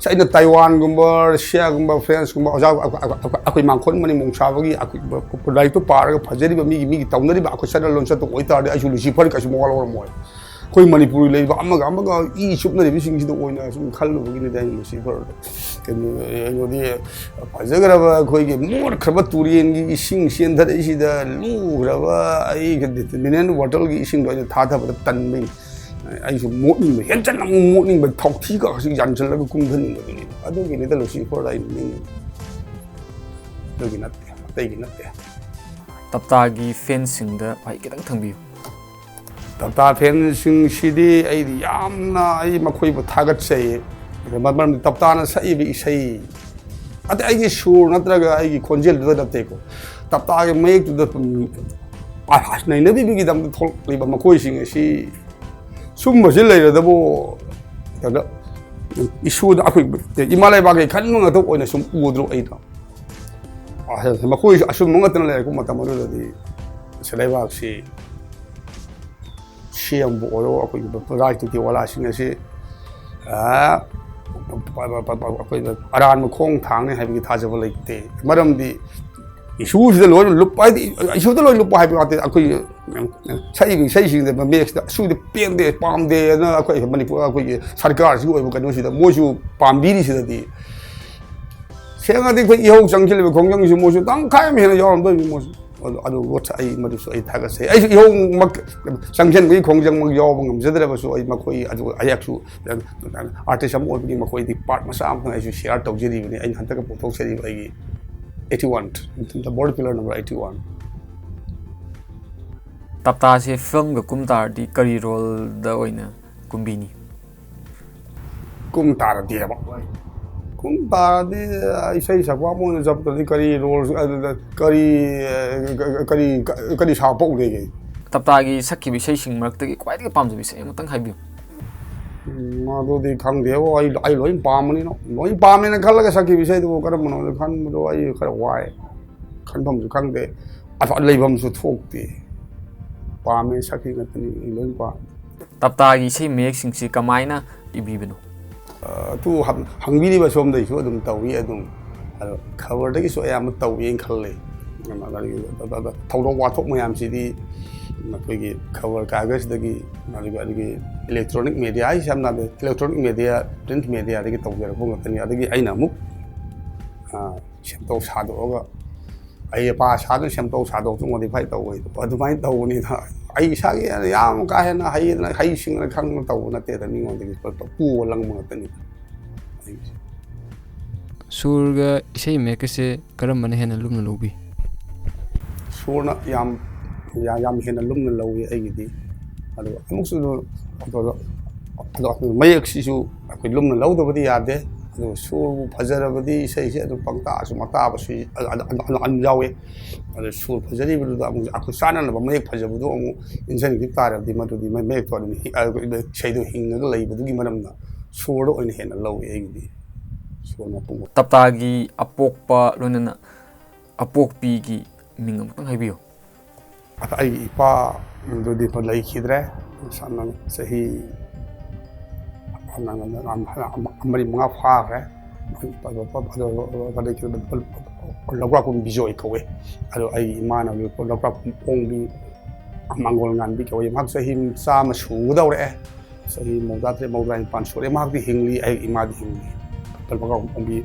ꯑꯩꯅ ꯇꯥꯏꯋꯥꯟꯒꯨꯝꯕ, ꯔꯁꯤꯌꯥꯒꯨꯝꯕ, ꯐ꯭ꯔꯦꯟꯁꯀꯨꯝꯕ ꯑꯣꯖꯥ ꯑꯩꯈꯣꯏ, ꯑꯩꯈꯣꯏ, ꯑꯩꯈꯣꯏ ꯃꯥꯡꯈꯣꯟ ꯃꯅꯤ ꯃꯣꯡꯁꯥꯕꯒꯤ ꯑꯩꯈꯣꯏ ꯂꯥꯏꯔꯤꯛꯇꯣ ꯄꯥꯔꯒ ꯐꯖꯔꯤꯕ ꯃꯤꯒꯤ, ꯃꯤꯒꯤ ꯇꯧꯅꯔꯤꯕ ꯑꯩꯈꯣꯏ ꯆꯠꯅ ꯂꯣꯟꯆꯠꯇꯣ ꯑꯣꯏꯇꯥꯔꯗꯤ ꯑꯩꯁꯨ ꯂꯨꯁꯤꯐꯔ ꯀꯩꯁꯨ ꯃꯋꯥ ꯂꯧꯔꯝꯃꯣꯏ꯫ ꯑꯩꯈꯣꯏ ꯃꯅꯤꯄꯨꯔꯒꯤ ꯂꯩꯔꯤꯕ ꯑꯃꯒ ꯑꯃꯒ ꯏ ꯆꯨꯞꯅꯔꯤꯕꯁꯤꯡꯁꯤꯗ ꯑꯣꯏꯅ ꯁꯨꯝ ꯈꯜꯂꯨꯕꯒꯤꯅꯤꯗ ꯑꯩꯅ ꯂꯨꯁꯤꯐꯔꯗꯣ꯫ ꯀꯩꯅꯣ, ꯀꯩꯅꯣꯗꯤ ꯐꯖꯈ꯭ꯔꯕ ꯑꯩꯈꯣꯏꯒꯤ ꯃꯣꯠꯈ꯭ꯔꯕ ꯇꯨꯔꯦꯟꯒꯤ ꯏꯁꯤꯡ ꯆꯦꯟꯊꯔꯛꯏꯁꯤꯗ ꯂꯨꯈ꯭ꯔꯕ ꯑꯩꯒꯤ ꯃꯤꯅꯔꯦꯜ ꯋꯥꯇꯔꯒꯤ ꯏꯁꯤꯡꯗꯣ ꯑꯩꯅ ꯊꯥꯊꯕꯗ ꯇꯟꯕꯩ꯫ ꯑꯩꯁꯨ ꯃꯣꯠꯅꯤꯡꯕ, ꯍꯦꯟꯖꯟꯅ ꯑꯃꯨꯛ ꯃꯣꯠꯅꯤꯡꯕ, ꯊꯥꯎꯊꯤ ꯀꯥꯁꯤ ꯌꯥꯟꯁꯤꯜꯂꯒ ꯀꯨꯝꯊꯅꯤꯡꯕꯗꯨꯅꯤ꯫ ꯑꯗꯨꯒꯤꯅꯤꯗ ꯂꯨꯁꯤꯐꯔꯗ ꯑꯩꯅ ꯅꯤꯡꯉꯤꯕ꯫ ꯑꯗꯨꯒꯤ ꯅꯠꯇꯦ, ꯑꯇꯩꯒꯤ ꯅꯠꯇꯦ꯫ ꯇꯞꯇꯥꯒꯤ ꯐꯦꯟꯁꯤꯡꯗ ꯋꯥꯍꯩ ꯈꯤꯇꯪ ꯊꯝꯕꯤꯌꯨ꯫ ꯇꯞꯇꯥ ꯐꯦꯟꯁꯤꯡꯁꯤꯗꯤ ꯑꯩꯗꯤ ꯌꯥꯝꯅ, ꯑꯩ ꯃꯈꯣꯏꯕꯨ ꯊꯥꯒꯠꯆꯩ꯫ ꯃꯔꯝꯗꯤ ꯇꯞꯇꯥꯅ ꯁꯛꯏꯕ ꯏꯁꯩ, ꯑꯇꯩ ꯑꯩꯒꯤ ꯁꯨꯔ ꯅꯠꯇ꯭ꯔꯒ ꯑꯩꯒꯤ ꯈꯣꯟꯖꯦꯜꯗꯨꯗ ꯅꯠꯇꯦꯀꯣ, ꯇꯞꯇꯥꯒꯤ ꯃꯌꯦꯛꯇꯨꯗ ꯅꯩꯅꯕꯤꯕꯒꯤꯗꯃꯛꯇ ꯊꯣꯛꯂꯛꯂꯤꯕ ꯃꯈꯣꯏꯁꯤꯡ ꯑꯁꯤ ꯁꯨꯝꯕꯁꯤ ꯂꯩꯔꯗꯕꯨ ꯀꯩꯅꯣ, ꯏꯁꯨꯗ ꯑꯩꯈꯣꯏ ꯏꯃꯥ ꯂꯩꯕꯥꯛꯀꯤ ꯈꯟꯕ ꯉꯥꯛꯇ ꯑꯣꯏꯅ ꯁꯨꯝ ꯎꯗ꯭ꯔꯣ ꯑꯩꯅ? ꯃꯈꯣꯏꯁꯨ ꯑꯆꯨꯝꯕ ꯉꯥꯛꯇꯅ ꯂꯩꯔꯛꯄ ꯃꯇꯝ ꯑꯗꯨꯗꯗꯤ ꯁꯤ ꯂꯩꯕꯥꯛꯁꯤ ꯁꯤ ꯑꯦꯝꯕꯨ ꯑꯣꯏꯔꯣ, ꯑꯩꯈꯣꯏꯒꯤ ꯔꯥꯖꯅꯤꯇꯤ ꯋꯥꯂꯥꯁꯤꯡ ꯑꯁꯤ ꯑꯩꯈꯣꯏ ꯑꯔꯥꯟꯕ ꯈꯣꯡ ꯊꯥꯡꯅꯤ ꯍꯥꯏꯕꯒꯤ ꯊꯥꯖꯕ ꯂꯩꯇꯦ꯫ ꯃꯔꯝꯗꯤ ꯏꯁꯨꯁꯤꯗ ꯂꯣꯏꯅ ꯂꯨꯞꯄ, ꯍꯥꯏꯗꯤ ꯏꯁꯨꯗ ꯂꯣꯏꯅ ꯂꯨꯞꯄ ꯍꯥꯏꯕ ꯅꯠꯇꯦ꯫ ꯑꯩꯈꯣꯏ ꯁꯛꯏꯕ ꯏꯁꯩꯁꯤꯡꯗ ꯃꯌꯦꯛꯁꯤꯗ ꯑꯁꯨꯗꯤ ꯄꯦꯟꯗꯦ, ꯄꯥꯝꯗꯦꯅ ꯑꯩꯈꯣꯏ ꯃꯅꯤꯄꯨꯔ ꯑꯩꯈꯣꯏꯒꯤ ꯁꯔꯀꯥꯔꯁꯤꯒꯤ ꯑꯣꯏꯕ ꯀꯩꯅꯣꯁꯤꯗ ꯃꯣꯏꯁꯨ ꯄꯥꯝꯕꯤꯔꯤꯁꯤꯗꯗꯤ ꯁꯦꯡꯅꯗꯤ ꯑꯩꯈꯣꯏ ꯏꯍꯧ ꯆꯪꯁꯤꯜꯂꯤꯕ ꯈꯣꯡꯖꯪꯁꯤ ꯃꯣꯏꯁꯨ ꯇꯪꯈꯥꯏ ꯑꯃ ꯍꯦꯟꯅ ꯌꯥꯎꯔꯝꯗꯣꯏꯅꯤ ꯃꯣꯏꯁꯨ꯫ ꯑꯗꯨ, ꯑꯗꯨ ꯑꯩ ꯃꯗꯨꯁꯨ ꯑꯩ ꯊꯥꯒꯠꯆꯩ꯫ ꯑꯩꯁꯨ ꯏꯍꯧꯃꯛ ꯆꯪꯁꯤꯟꯕꯒꯤ ꯈꯣꯡꯖꯪꯃꯛ ꯌꯥꯎꯕ ꯉꯝꯖꯗ꯭ꯔꯕꯁꯨ ꯑꯩ ꯃꯈꯣꯏ ꯑꯗꯨ ꯑꯩꯍꯥꯛꯁꯨ ꯑꯥꯔꯇꯤꯁ ꯑꯃ ꯑꯣꯏꯕꯒꯤ ꯃꯈꯣꯏꯗꯤ ꯄꯥꯔꯠ ꯃꯆꯥ ꯑꯃꯈꯛ ꯑꯩꯁꯨ ꯁꯤꯌꯥꯔ ꯇꯧꯖꯔꯤꯕꯅꯤ꯫ ꯑꯩꯅ ꯍꯟꯗꯛꯀ ꯄꯨꯊꯣꯛꯆꯔꯤꯕ ꯑꯩꯒꯤ eighty one, The Bold Pillar number eighty one꯫ ꯇꯞꯇꯥꯁꯦ ꯐꯤꯂꯝꯒ ꯀꯨꯝ ꯇꯥꯔꯗꯤ ꯀꯔꯤ ꯔꯣꯜꯗ ꯑꯣꯏꯅ ꯀꯨꯝꯕꯤꯅꯤ? ꯀꯨꯝ ꯇꯥꯔꯗꯤꯕ꯫ ꯀꯨꯝ ꯇꯥꯔꯗꯤ ꯏꯁꯩ ꯁꯛꯄ ꯑꯃ ꯑꯣꯏꯅ ꯆꯠꯄꯗꯗꯤ ꯀꯔꯤ ꯔꯣꯜ, ꯑꯗꯨꯗ ꯀꯔꯤ, ꯀꯔꯤ, ꯀꯔꯤ ꯁꯥꯕ ꯄꯛꯎꯗꯣꯏꯒꯦ? ꯇꯞꯇꯥꯒꯤ ꯁꯛꯈꯤꯕ ꯏꯁꯩꯁꯤꯡ ꯃꯔꯛꯇꯒꯤ ꯈ꯭ꯋꯥꯏꯗꯒꯤ ꯄꯥꯝꯖꯕ ꯏꯁꯩ ꯑꯃꯇꯪ ꯍꯥꯏꯕꯤꯌꯨ꯫ ꯎꯝ, ꯑꯗꯨꯗꯤ ꯈꯪꯗꯦꯕꯣ꯫ ꯑꯩ, ꯑꯩ ꯂꯣꯏ ꯄꯥꯝꯕꯅꯤꯅ, ꯂꯣꯏ ꯄꯥꯝꯃꯦꯅ ꯈꯜꯂꯒ ꯁꯛꯈꯤꯕ ꯏꯁꯩꯗꯨꯕꯨ ꯀꯔꯝꯕꯅꯣꯗ ꯈꯟꯕꯗꯣ ꯑꯩ ꯈꯔ ꯋꯥꯏ꯫ ꯈꯟꯐꯝꯁꯨ ꯈꯪꯗꯦ꯫ ꯑꯐ-, ꯂꯩꯐꯝꯁꯨ ꯊꯣꯛꯇꯦ꯫ ꯄꯥꯝꯃꯦ, ꯁꯛꯈꯤ ꯉꯥꯛꯇꯅꯤ, ꯑꯩ ꯂꯣꯏ ꯄꯥꯝꯃꯦ꯫ ꯇꯞꯇꯥꯒꯤ ꯏꯁꯩ ꯃꯌꯦꯛꯁꯤꯡꯁꯤ ꯀꯃꯥꯏꯅ ꯏꯕꯤꯕꯅꯣ? ꯑꯗꯨ ꯍꯪꯕꯤꯔꯤꯕ ꯁꯣꯝꯗꯒꯤꯁꯨ ꯑꯗꯨꯝ ꯇꯧꯏ ꯑꯗꯨꯝ꯫ ꯑꯗꯣ ꯈꯕꯔꯗꯒꯤꯁꯨ ꯑꯌꯥꯝꯕ ꯇꯧꯏꯅ ꯈꯜꯂꯤ꯫ ꯊꯧꯗꯣꯛ ꯋꯥꯊꯣꯛ ꯃꯌꯥꯝꯁꯤꯗꯤ ꯑꯩꯈꯣꯏꯒꯤ ꯈꯕꯔ ꯀꯥꯒꯖꯗꯒꯤ, ꯑꯗꯨꯒ ꯑꯗꯨꯒꯤ electronic media ꯍꯥꯏꯁꯦ ꯌꯥꯝꯅ electronic media, print mediaꯗꯒꯤ ꯇꯧꯖꯔꯛꯄ ꯉꯥꯛꯇꯅꯤ꯫ ꯑꯗꯒꯤ ꯑꯩꯅ ꯑꯃꯨꯛ ꯁꯦꯝꯗꯣꯛ ꯁꯥꯗꯣꯛꯑꯒ ꯑꯩ ꯑꯄꯥ ꯁꯥꯗꯨꯅ ꯁꯦꯝꯗꯣꯛ ꯁꯥꯗꯣꯛꯇꯨꯅ modify ꯇꯧꯕꯩꯗꯣ ꯑꯗꯨꯃꯥꯏꯅ ꯇꯧꯕꯅꯤꯗ꯫ ꯑꯩ ꯏꯁꯥꯒꯤ ꯌꯥꯝ ꯀꯥ ꯍꯦꯟꯅ ꯍꯩꯗꯅ ꯍꯩꯁꯤꯡꯅ ꯈꯪꯅ ꯇꯧꯕ ꯅꯠꯇꯦꯗ, ꯃꯤꯉꯣꯟꯗꯒꯤ ꯄꯨꯕ ꯂꯪꯕ ꯉꯥꯛꯇꯅꯤꯗ꯫ ꯁꯨꯔꯒ ꯏꯁꯩ ꯃꯌꯦꯛꯀꯁꯦ ꯀꯔꯝꯕꯅ ꯍꯦꯟꯅ ꯂꯨꯝꯅ ꯂꯧꯕꯤ? ꯁꯨꯔꯅ ꯌꯥꯝ ꯌꯥꯝ ꯍꯦꯟꯅ ꯂꯨꯝꯅ ꯂꯧꯋꯤ ꯑꯩꯒꯤꯗꯤ꯫ ꯑꯗꯨꯒ ꯑꯃꯨꯛꯁꯨ ꯑꯗꯣ ꯃꯌꯦꯛꯁꯤꯁꯨ ꯑꯩꯈꯣꯏ ꯂꯨꯝꯅ ꯂꯧꯗꯕꯗꯤ ꯌꯥꯗꯦ꯫ ꯑꯗꯨꯒ ꯁꯨꯔꯕꯨ ꯐꯖꯔꯕꯗꯤ ꯏꯁꯩꯁꯦ ꯑꯗꯨꯝ ꯄꯪꯇꯥꯁꯨ ꯃꯇꯥꯕꯁꯨ ꯑꯗꯨꯝ ꯌꯥꯎꯋꯦ꯫ ꯑꯗꯣ ꯁꯨꯔ ꯐꯖꯔꯤꯕꯗꯨꯗ ꯑꯃꯨꯛ ꯑꯩꯈꯣꯏ ꯆꯥꯟꯅꯅꯕ ꯃꯌꯦꯛ ꯐꯖꯕꯗꯣ ꯑꯃꯨꯛ ꯏꯟꯁꯤꯟꯈꯤꯕ ꯇꯥꯔꯕꯗꯤ ꯃꯗꯨꯗꯤ ꯃꯌꯦꯛꯇꯣ ꯑꯗꯨꯝ ꯏꯁꯩꯗꯣ ꯍꯤꯡꯉꯒ ꯂꯩꯕꯗꯨꯒꯤ ꯃꯔꯝꯅ ꯁꯨꯔꯗ ꯑꯣꯏꯅ ꯍꯦꯟꯅ ꯂꯧꯏ ꯑꯩꯒꯤꯗꯤ꯫ ꯁꯨꯔ ꯃꯄꯨꯡ ꯇꯞꯇꯥꯒꯤ ꯑꯄꯣꯛꯄ ꯂꯣꯏꯅꯅ ꯑꯄꯣꯛꯄꯤꯒꯤ ꯃꯤꯡ ꯑꯃꯨꯛꯇꯪ ꯍꯥꯏꯕꯤꯌꯨ꯫ ꯑꯩꯒꯤ ꯏꯄꯥꯗꯨꯗꯤ ꯂꯩꯈꯤꯗ꯭ꯔꯦ꯫ ꯆꯍꯤ ꯃꯔꯤ ꯃꯉꯥ ꯐꯥꯈ꯭ꯔꯦ꯫ ꯂꯧꯀ꯭ꯔꯥꯛꯄꯝ ꯕꯤꯖꯣꯏ ꯀꯧꯋꯦ꯫ ꯑꯗꯣ ꯑꯩꯒꯤ ꯏꯃꯥꯅ ꯂꯧꯀ꯭ꯔꯥꯛꯄꯝ ꯑꯣꯡꯕꯤ ꯃꯥꯡꯒꯣꯜ ꯉꯥꯟꯕꯤ ꯀꯧꯋꯦ꯫ ꯃꯍꯥꯛ ꯆꯍꯤ ꯆꯥꯝꯃ ꯁꯨꯒꯗꯧꯔꯛꯑꯦ꯫ ꯆꯍꯤ ꯃꯧꯗ꯭ꯔꯥ ꯇꯔꯦꯠ, ꯃꯧꯗ꯭ꯔꯥ ꯅꯤꯄꯥꯟ ꯁꯨꯔꯦ꯫ ꯃꯍꯥꯛꯇꯤ ꯍꯤꯡꯂꯤ, ꯑꯩ ꯏꯃꯥꯗꯤ ꯍꯤꯡꯂꯤ꯫ ꯂꯧꯀ꯭ꯔꯥꯛꯄꯝ ꯑꯣꯡꯕꯤ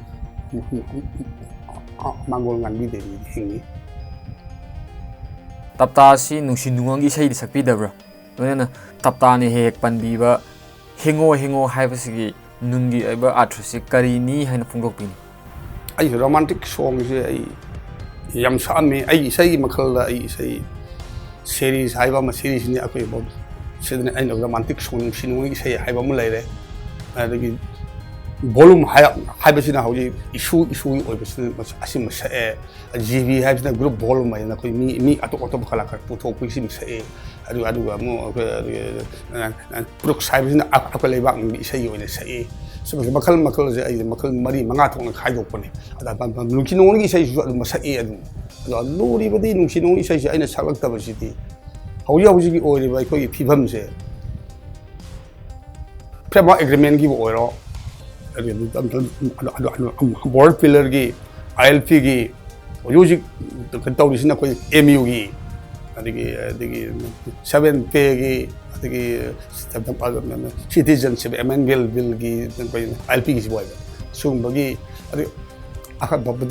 ꯃꯥꯡꯒꯣꯜ ꯉꯥꯟꯕꯤ ꯗꯦꯕꯤꯗꯤ ꯍꯤꯡꯂꯤ꯫ ꯇꯞꯇꯥ ꯑꯁꯤ ꯅꯨꯡꯁꯤ ꯅꯨꯡꯉꯣꯟꯒꯤ ꯏꯁꯩꯗꯤ ꯁꯛꯄꯤꯗꯕ꯭ꯔꯥ? ꯂꯣꯏꯅꯅ ꯇꯞꯇꯥꯅ ꯍꯦꯛ ꯍꯦꯛ ꯄꯟꯕꯤꯕ "ꯍꯦꯡꯉꯣ ꯍꯦꯡꯉꯣ" ꯍꯥꯏꯕꯁꯤꯒꯤ ꯅꯨꯡꯒꯤ ꯑꯣꯏꯕ ꯑꯥꯔꯊꯁꯤ ꯀꯔꯤꯅꯤ ꯍꯥꯏꯅ ꯐꯣꯡꯗꯣꯛꯄꯤꯅꯤ? ꯑꯩꯁꯨ romantic songꯁꯦ ꯑꯩ ꯌꯥꯝ ꯁꯛꯑꯝꯃꯤ꯫ ꯑꯩꯒꯤ ꯏꯁꯩꯒꯤ ꯃꯈꯜꯗ ꯑꯩ ꯏꯁꯩ series ꯍꯥꯏꯕ ꯑꯃ, seriesꯅꯤ ꯑꯩꯈꯣꯏ ꯁꯤꯗꯅ ꯑꯩꯅ romantic song, ꯅꯨꯡꯁꯤ ꯅꯨꯡꯉꯣꯟꯒꯤ ꯏꯁꯩ ꯍꯥꯏꯕ ꯑꯃ ꯂꯩꯔꯦ꯫ ꯑꯗꯒꯤ volume ꯍꯥꯏꯕꯁꯤꯅ ꯍꯧꯖꯤꯛ ꯏꯁꯨ ꯏꯁꯨꯒꯤ ꯑꯣꯏꯕꯁꯤꯅ ꯑꯁꯤꯃ ꯁꯛꯑꯦ꯫ ꯖꯤ ꯕꯤ ꯍꯥꯏꯕꯁꯤꯅ group volume ꯍꯥꯏꯗꯅ ꯑꯩꯈꯣꯏ ꯃꯤ ꯃꯤ ꯑꯇꯣꯞ ꯑꯇꯣꯞꯄ ꯀꯂꯥꯀꯥꯔ ꯄꯨꯊꯣꯛꯄꯒꯤ ꯁꯤꯃ ꯁꯛꯑꯦ꯫ ꯑꯗꯨꯒ ꯑꯗꯨꯒ ꯑꯃꯨꯛ ꯑꯩꯈꯣꯏ ꯄ꯭ꯔꯨꯛꯁ ꯍꯥꯏꯕꯁꯤꯅ ꯑꯩꯈꯣꯏ ꯂꯩꯕꯥꯛꯅꯤꯡꯒꯤ ꯏꯁꯩꯒꯤ ꯑꯣꯏꯅ ꯁꯛꯏ꯫ ꯁꯨꯝꯕꯁꯦ ꯃꯈꯜ ꯃꯈꯜꯁꯦ ꯑꯩꯁꯦ ꯃꯈꯜ ꯃꯔꯤ ꯃꯉꯥ ꯊꯣꯛꯅ ꯈꯥꯏꯗꯣꯛꯄꯅꯦ꯫ ꯑꯗ ꯅꯨꯡꯁꯤ ꯅꯨꯡꯉꯣꯟꯒꯤ ꯏꯁꯩꯁꯤꯁꯨ ꯑꯗꯨꯝ ꯁꯛꯏ ꯑꯗꯨꯝ꯫ ꯑꯗꯣ ꯂꯨꯔꯤꯕꯗꯤ ꯅꯨꯡꯁꯤ ꯅꯨꯡꯉꯣꯟꯒꯤ ꯏꯁꯩꯁꯦ ꯑꯩꯅ ꯁꯛꯂꯛꯇꯕꯁꯤꯗꯤ ꯍꯧꯖꯤꯛ ꯍꯧꯖꯤꯛꯀꯤ ꯑꯣꯏꯔꯤꯕ ꯑꯩꯈꯣꯏꯒꯤ ꯐꯤꯕꯝꯁꯦ, framework agreementꯒꯤꯕꯨ ꯑꯣꯏꯔꯣ, ꯑꯗꯨ ꯕꯣꯔꯗꯔ ꯄꯤꯂꯔꯒꯤ, ꯑꯥꯏ ꯑꯦꯜ ꯄꯤꯒꯤ, ꯍꯧꯖꯤꯛ ꯍꯧꯖꯤꯛ ꯀꯩꯅꯣ ꯇꯧꯔꯤꯁꯤꯅ ꯑꯩꯈꯣꯏ ꯑꯦꯝ ꯌꯨꯒꯤ, ꯑꯗꯒꯤ ꯑꯗꯒꯤ ꯁꯕꯦꯟ ꯄꯦꯒꯤ, ꯑꯗꯒꯤ ꯁꯤꯇꯤꯖꯟꯁꯤꯞ ꯑꯦꯃꯦꯟꯃꯦꯟ ꯕꯤꯜꯒꯤ ꯑꯩꯈꯣꯏ ꯑꯥꯏ ꯑꯦꯜ ꯄꯤꯒꯤꯁꯤꯕꯨ ꯍꯥꯏꯕ, ꯁꯤꯒꯨꯝꯕꯒꯤ, ꯑꯗꯩ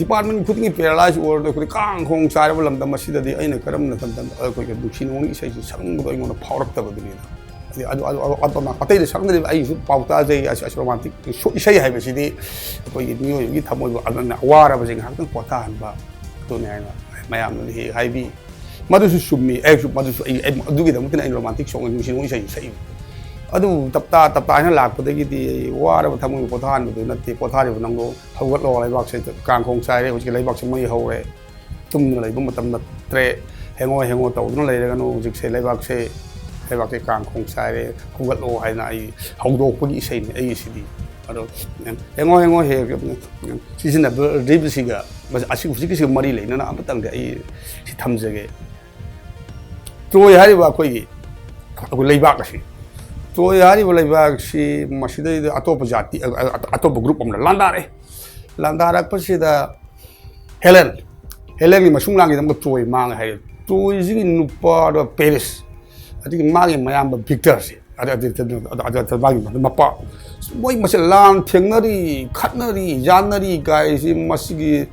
ꯗꯤꯄꯥꯔꯠꯃꯦꯟ ꯈꯨꯗꯤꯡꯒꯤ ꯄꯦꯔꯥꯂꯥꯏꯁ ꯑꯣꯏꯔꯗ ꯑꯩꯈꯣꯏ ꯀꯥꯡ ꯈꯣꯡ ꯆꯥꯏꯔꯕ ꯂꯝꯗꯝ ꯑꯁꯤꯗꯗꯤ ꯑꯩꯅ ꯀꯔꯝꯅ ꯂꯝꯗꯝ ꯑꯩꯈꯣꯏꯒꯤ ꯅꯨꯡꯁꯤ ꯅꯨꯡꯉꯣꯟꯒꯤ ꯏꯁꯩꯁꯤ ꯁꯛꯅꯤꯡꯕꯗꯣ ꯑꯩꯉꯣꯟꯗ ꯐꯥꯎꯔꯛꯇꯕꯗꯨꯅꯤꯗ꯫ ꯑꯗꯩ ꯑꯗꯨ ꯑꯗꯨ ꯑꯗꯨ ꯑꯇꯣꯞꯄ ꯑꯇꯩꯗ ꯁꯛꯅꯗ꯭ꯔꯤꯕ ꯑꯩꯁꯨ ꯄꯥꯎ ꯇꯥꯖꯩ, ꯑꯁ ꯑꯁ ꯔꯣꯃꯥꯟꯇꯤꯛ ꯏꯁꯩ ꯍꯥꯏꯕꯁꯤꯗꯤ ꯑꯩꯈꯣꯏꯒꯤ ꯃꯤꯑꯣꯏꯕꯒꯤ ꯊꯃꯣꯏꯕꯨ ꯑꯗꯨꯅ ꯑꯋꯥꯔꯕꯁꯦ ꯉꯥꯏꯍꯥꯛꯇꯪ ꯄꯣꯊꯥꯍꯟꯕ, ꯑꯗꯨꯅꯤ ꯍꯥꯏꯅ ꯃꯌꯥꯝꯅ ꯍꯦꯛ ꯍꯥꯏꯕꯤ꯫ ꯃꯗꯨꯁꯨ ꯆꯨꯝꯃꯤ, ꯑꯩꯁꯨ ꯃꯗꯨꯁꯨ ꯑꯩ ꯑꯩ ꯑꯗꯨꯒꯤꯗꯃꯛꯇꯅ ꯑꯩꯅ ꯔꯣꯃꯥꯟꯇꯤꯛ ꯁꯣꯡ ꯅꯨꯡꯁꯤ ꯅꯨꯡꯉꯣꯟ ꯏꯁꯩꯁꯨ ꯁꯛꯏ꯫ ꯑꯗꯨ ꯇꯞꯇꯥ ꯇꯞꯇꯥ ꯍꯥꯏꯅ ꯂꯥꯛꯄꯗꯒꯤꯗꯤ ꯋꯥꯔꯕ ꯊꯃꯣꯏꯕꯨ ꯄꯣꯊꯥꯍꯟꯕꯗꯨ ꯅꯠꯇꯦ꯫ ꯄꯣꯊꯥꯔꯤꯕ ꯅꯪꯗꯣ ꯍꯧꯒꯠꯂꯣ, ꯂꯩꯕꯥꯛꯁꯦ ꯀꯥꯡꯈꯣꯡ ꯆꯥꯏꯔꯦ, ꯍꯧꯖꯤꯛꯀꯤ ꯂꯩꯕꯥꯛꯁꯦ ꯃꯩ ꯍꯧꯔꯦ, ꯇꯨꯝꯗꯨꯅ ꯂꯩꯕ ꯃꯇꯝ ꯅꯠꯇ꯭ꯔꯦ, ꯍꯦꯡꯉꯣ ꯍꯦꯡꯉꯣ ꯇꯧꯗꯨꯅ ꯂꯩꯔꯒꯅꯨ꯫ ꯍꯧꯖꯤꯛꯁꯦ ꯂꯩꯕꯥꯛꯁꯦ, ꯂꯩꯕꯥꯛꯁꯦ ꯀꯥꯡꯈꯣꯡ ꯆꯥꯏꯔꯦ, ꯍꯧꯒꯠꯂꯣ ꯍꯥꯏꯅ ꯑꯩ ꯍꯧꯗꯣꯛꯄꯒꯤ ꯏꯁꯩꯅꯤ ꯑꯩꯒꯤꯁꯤꯗꯤ꯫ ꯑꯗꯣ ꯍꯦꯡꯉꯣ ꯍꯦꯡꯉꯣ ꯍꯦꯛ ꯁꯤꯖꯤꯟꯅꯗꯣꯔꯤꯕꯁꯤꯒ ꯃꯁꯤ-, ꯑꯁꯤ ꯍꯧꯖꯤꯛꯀꯤꯁꯤꯒ ꯃꯔꯤ ꯂꯩꯅꯅ ꯑꯃꯇꯪꯗꯤ ꯑꯩ ꯁꯤ ꯊꯝꯖꯒꯦ꯫ ꯇ꯭ꯔꯣꯏ ꯍꯥꯏꯔꯤꯕ ꯑꯩꯈꯣꯏꯒꯤ, ꯑꯩꯈꯣꯏ ꯂꯩꯕꯥꯛ ꯑꯁꯤ, ꯇ꯭ꯔꯣꯏ ꯍꯥꯏꯔꯤꯕ ꯂꯩꯕꯥꯛꯁꯤ ꯃꯁꯤꯗꯩꯗ ꯑꯇꯣꯞꯄ ꯖꯥꯇꯤ, ꯑ, ꯑ, ꯑꯇꯣꯞꯄ ꯒ꯭ꯔꯨꯞ ꯑꯃꯅ ꯂꯥꯟꯗꯥꯔꯦ꯫ ꯂꯥꯟꯗꯥꯔꯛꯄꯁꯤꯗ ꯍꯦꯂꯦꯟ, ꯍꯦꯂꯦꯟꯒꯤ ꯃꯁꯨꯡ ꯂꯥꯡꯒꯤꯗꯃꯛ ꯇ꯭ꯔꯣꯏ ꯃꯥꯡꯉꯦ ꯍꯥꯏ꯫ ꯇ꯭ꯔꯣꯏꯁꯤꯒꯤ ꯅꯨꯄꯥꯗꯣ ꯄꯦꯔꯤꯁ, ꯑꯗꯒꯤ ꯃꯥꯒꯤ ꯃꯌꯥꯝꯕ ꯚꯤꯛꯇꯔꯁꯦ, ꯑꯗ-, ꯑꯗ-, ꯑꯗ-, ꯑꯗ-, ꯑꯗ-, ꯃꯥꯒꯤ ꯃꯄꯥ, ꯃꯣꯏ ꯃꯁꯦ ꯂꯥꯟ ꯊꯦꯡꯅꯔꯤ, ꯈꯠꯅꯔꯤ, ꯌꯥꯅꯔꯤ ꯀꯥꯏꯁꯤ ꯃꯁꯤꯒꯤ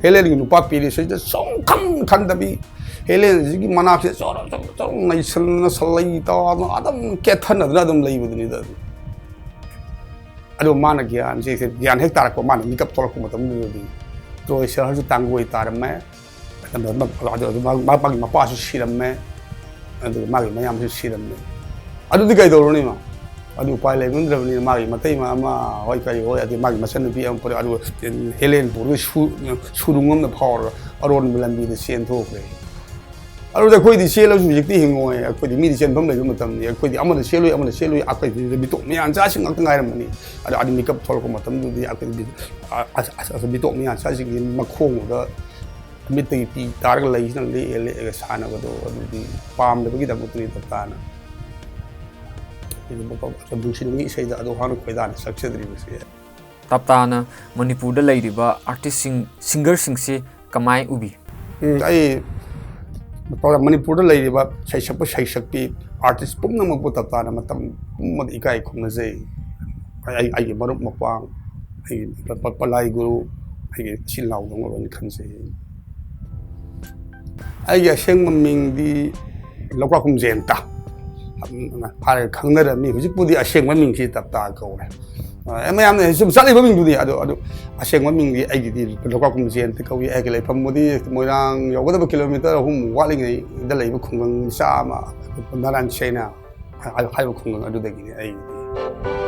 ꯍꯦꯂꯦꯟꯒꯤ ꯅꯨꯄꯥ ꯄꯦꯔꯤꯁꯁꯤꯗ ꯁꯨꯡꯈꯟ ꯈꯟꯗꯕꯤ, ꯍꯦꯂꯦꯟꯁꯤꯒꯤ ꯃꯅꯥꯛꯁꯤꯗ ꯆꯣꯔꯣ ꯆꯣꯔꯣ ꯆꯣꯔꯣ ꯅꯩꯁꯟꯅ ꯁꯜꯂꯩ ꯇꯥꯗꯅ ꯑꯗꯨꯝ ꯀꯦꯠꯊꯅꯗꯅ ꯑꯗꯨꯝ ꯂꯩꯕꯗꯨꯅꯤꯗ꯫ ꯑꯗꯨ ꯃꯥꯅ ꯒ꯭ꯌꯥꯟꯁꯦ, ꯒ꯭ꯌꯥꯟ ꯍꯦꯛ ꯇꯥꯔꯛꯄ, ꯃꯥꯅ ꯃꯤꯀꯞ ꯊꯣꯛꯂꯛꯄ ꯃꯇꯝꯗꯨꯗꯗꯤ ꯇ꯭ꯔꯣꯏ ꯁꯍꯔꯁꯨ ꯇꯥꯡꯒꯣꯏ ꯇꯥꯔꯝꯃꯦ꯫ ꯑꯗꯨ ꯃꯥ-, ꯃꯥꯒꯤ ꯃꯄꯥꯁꯨ ꯁꯤꯔꯝꯃꯦ, ꯑꯗꯨꯒ ꯃꯥꯒꯤ ꯃꯌꯥꯝꯕꯁꯨ ꯁꯤꯔꯝꯃꯦ꯫ ꯑꯗꯨꯗꯤ ꯀꯩꯗꯧꯔꯨꯅꯤ ꯃꯥ? ꯑꯗꯨ ꯎꯄꯥꯏ ꯂꯩꯃꯟꯗ꯭ꯔꯕꯅꯤꯅ ꯃꯥꯒꯤ ꯃꯇꯩ ꯃ-, ꯑꯃ ꯍꯣꯏ ꯀꯔꯤ ꯍꯣꯏ, ꯑꯗꯩ ꯃꯥꯒꯤ ꯃꯆꯟꯅꯨꯄꯤ ꯑꯃ ꯄꯨꯔꯛꯑꯦ, ꯑꯗꯨꯒ ꯍꯦꯂꯦꯟ ꯄꯨꯔꯒ ꯁꯨ-, ꯁꯨꯔꯨꯡ ꯑꯃꯗ ꯐꯥꯎꯔꯒ ꯑꯔꯣꯟꯕ ꯂꯝꯕꯤꯗ ꯆꯦꯟꯊꯣꯛꯈ꯭ꯔꯦ꯫ ꯑꯗꯨꯗ ꯑꯩꯈꯣꯏꯗꯤ ꯆꯦꯜꯂꯁꯨ ꯍꯧꯖꯤꯛꯇꯤ ꯍꯤꯡꯉꯣꯏ, ꯑꯩꯈꯣꯏꯗꯤ ꯃꯤꯗꯤ ꯆꯦꯟꯐꯝ ꯂꯩꯕ ꯃꯇꯝꯅꯤ, ꯑꯩꯈꯣꯏꯗꯤ ꯑꯃꯗ ꯆꯦꯜꯂꯨꯏ, ꯑꯃꯗ ꯆꯦꯜꯂꯨꯏ, ꯑꯩꯈꯣꯏꯗꯤ ꯃꯤꯇꯣꯞ ꯃꯌꯥꯟꯆꯥꯁꯤꯡ ꯉꯥꯛꯇ ꯉꯥꯏꯔꯝꯕꯅꯤ꯫ ꯑꯗ ꯑꯗꯨ ꯃꯤꯀꯞ ꯊꯣꯛꯂꯛꯄ ꯃꯇꯝꯗꯨꯗꯤ ꯑꯩꯈꯣꯏꯗꯤ ꯃꯤ-, ꯑ-, ꯑ-, ꯑ-, ꯃꯤꯇꯣꯞ ꯃꯌꯥꯟꯆꯥꯁꯤꯡꯒꯤ ꯃꯈꯣꯡꯗꯨꯗ ꯃꯤꯠꯇꯒꯤ ꯄꯤ ꯇꯥꯔꯒ ꯂꯩꯁꯤꯅ ꯂꯦꯛꯑ ꯂꯦꯛꯑꯒ ꯁꯥꯟꯅꯕꯗꯣ ꯑꯗꯨꯗꯤ ꯄꯥꯝꯗꯕꯒꯤꯗꯃꯛꯇꯅꯤ ꯇꯞꯇꯥꯅ꯫ ꯅꯨꯡꯁꯤꯅꯨꯡꯒꯤ ꯏꯁꯩꯗ ꯑꯗꯣ ꯍꯥꯟꯅ ꯈꯣꯏꯗꯥꯅ ꯁꯛꯆꯗ꯭ꯔꯤꯕꯁꯦ꯫ ꯇꯞꯇꯥꯅ ꯃꯅꯤꯄꯨꯔꯗ ꯂꯩꯔꯤꯕ ꯑꯥꯔꯇꯤꯁꯁꯤꯡ, ꯁꯤꯡꯒꯔꯁꯤꯡꯁꯤ ꯀꯃꯥꯏ ꯎꯕꯤ? ꯎꯝ, ꯑꯩ ꯃꯅꯤꯄꯨꯔꯗ ꯂꯩꯔꯤꯕ ꯁꯩꯁꯛꯄ ꯁꯩꯁꯛꯄꯤ ꯑꯥꯔꯇꯤꯁ ꯄꯨꯝꯅꯃꯛꯄꯨ ꯇꯞꯇꯥꯅ ꯃꯇꯝ ꯄꯨꯝꯕꯗ ꯏꯀꯥꯏ ꯈꯨꯝꯅꯖꯩ꯫ ꯑꯩ, ꯑꯩꯒꯤ ꯃꯔꯨꯞ ꯃꯄꯥꯡ, ꯑꯩꯒꯤ ꯄ-, ꯄꯂꯥꯏ ꯒꯨꯔꯨ, ꯑꯩꯒꯤ ꯏꯆꯤꯜ ꯏꯅꯥꯎꯗꯧꯅ ꯂꯣꯏꯅ ꯈꯟꯖꯩ꯫ ꯑꯩꯒꯤ ꯑꯁꯦꯡꯕ ꯃꯤꯡꯗꯤ ꯂꯧꯀꯥꯈꯨꯝ ꯖꯌꯟꯇ ꯍꯥꯏꯔꯒ ꯈꯪꯅꯔꯝꯃꯤ꯫ ꯍꯧꯖꯤꯛꯄꯨꯗꯤ ꯑꯁꯦꯡꯕ ꯃꯤꯡꯁꯤ ꯇꯞꯇꯥ ꯀꯧꯔꯦ꯫ ꯑ, ꯃꯌꯥꯝꯅ ꯁꯨꯝ ꯆꯠꯂꯤꯕ ꯃꯤꯡꯗꯨꯅꯤ꯫ ꯑꯗꯣ, ꯑꯗꯣ ꯑꯁꯦꯡꯕ ꯃꯤꯡꯗꯤ ꯑꯩꯒꯤꯗꯤ ꯂꯧꯀꯥꯈꯨꯝ ꯖꯌꯟꯇ ꯀꯧꯏ꯫ ꯑꯩꯒꯤ ꯂꯩꯐꯝꯕꯨꯗꯤ ꯃꯣꯏꯔꯥꯡ ꯌꯧꯒꯗꯕ ꯀꯤꯂꯣꯃꯤꯇꯔ ꯑꯍꯨꯝ ꯋꯥꯠꯂꯤꯉꯩꯗ ꯂꯩꯕ ꯈꯨꯡꯒꯪ ꯃꯆꯥ ꯑꯃ, ꯅꯥꯔꯥꯟ ꯁꯦꯅꯥ ꯍꯥꯏꯕ ꯈꯨꯡꯒꯪ ꯑꯗꯨꯗꯒꯤꯅꯤ ꯑꯩꯒꯤꯗꯤ꯫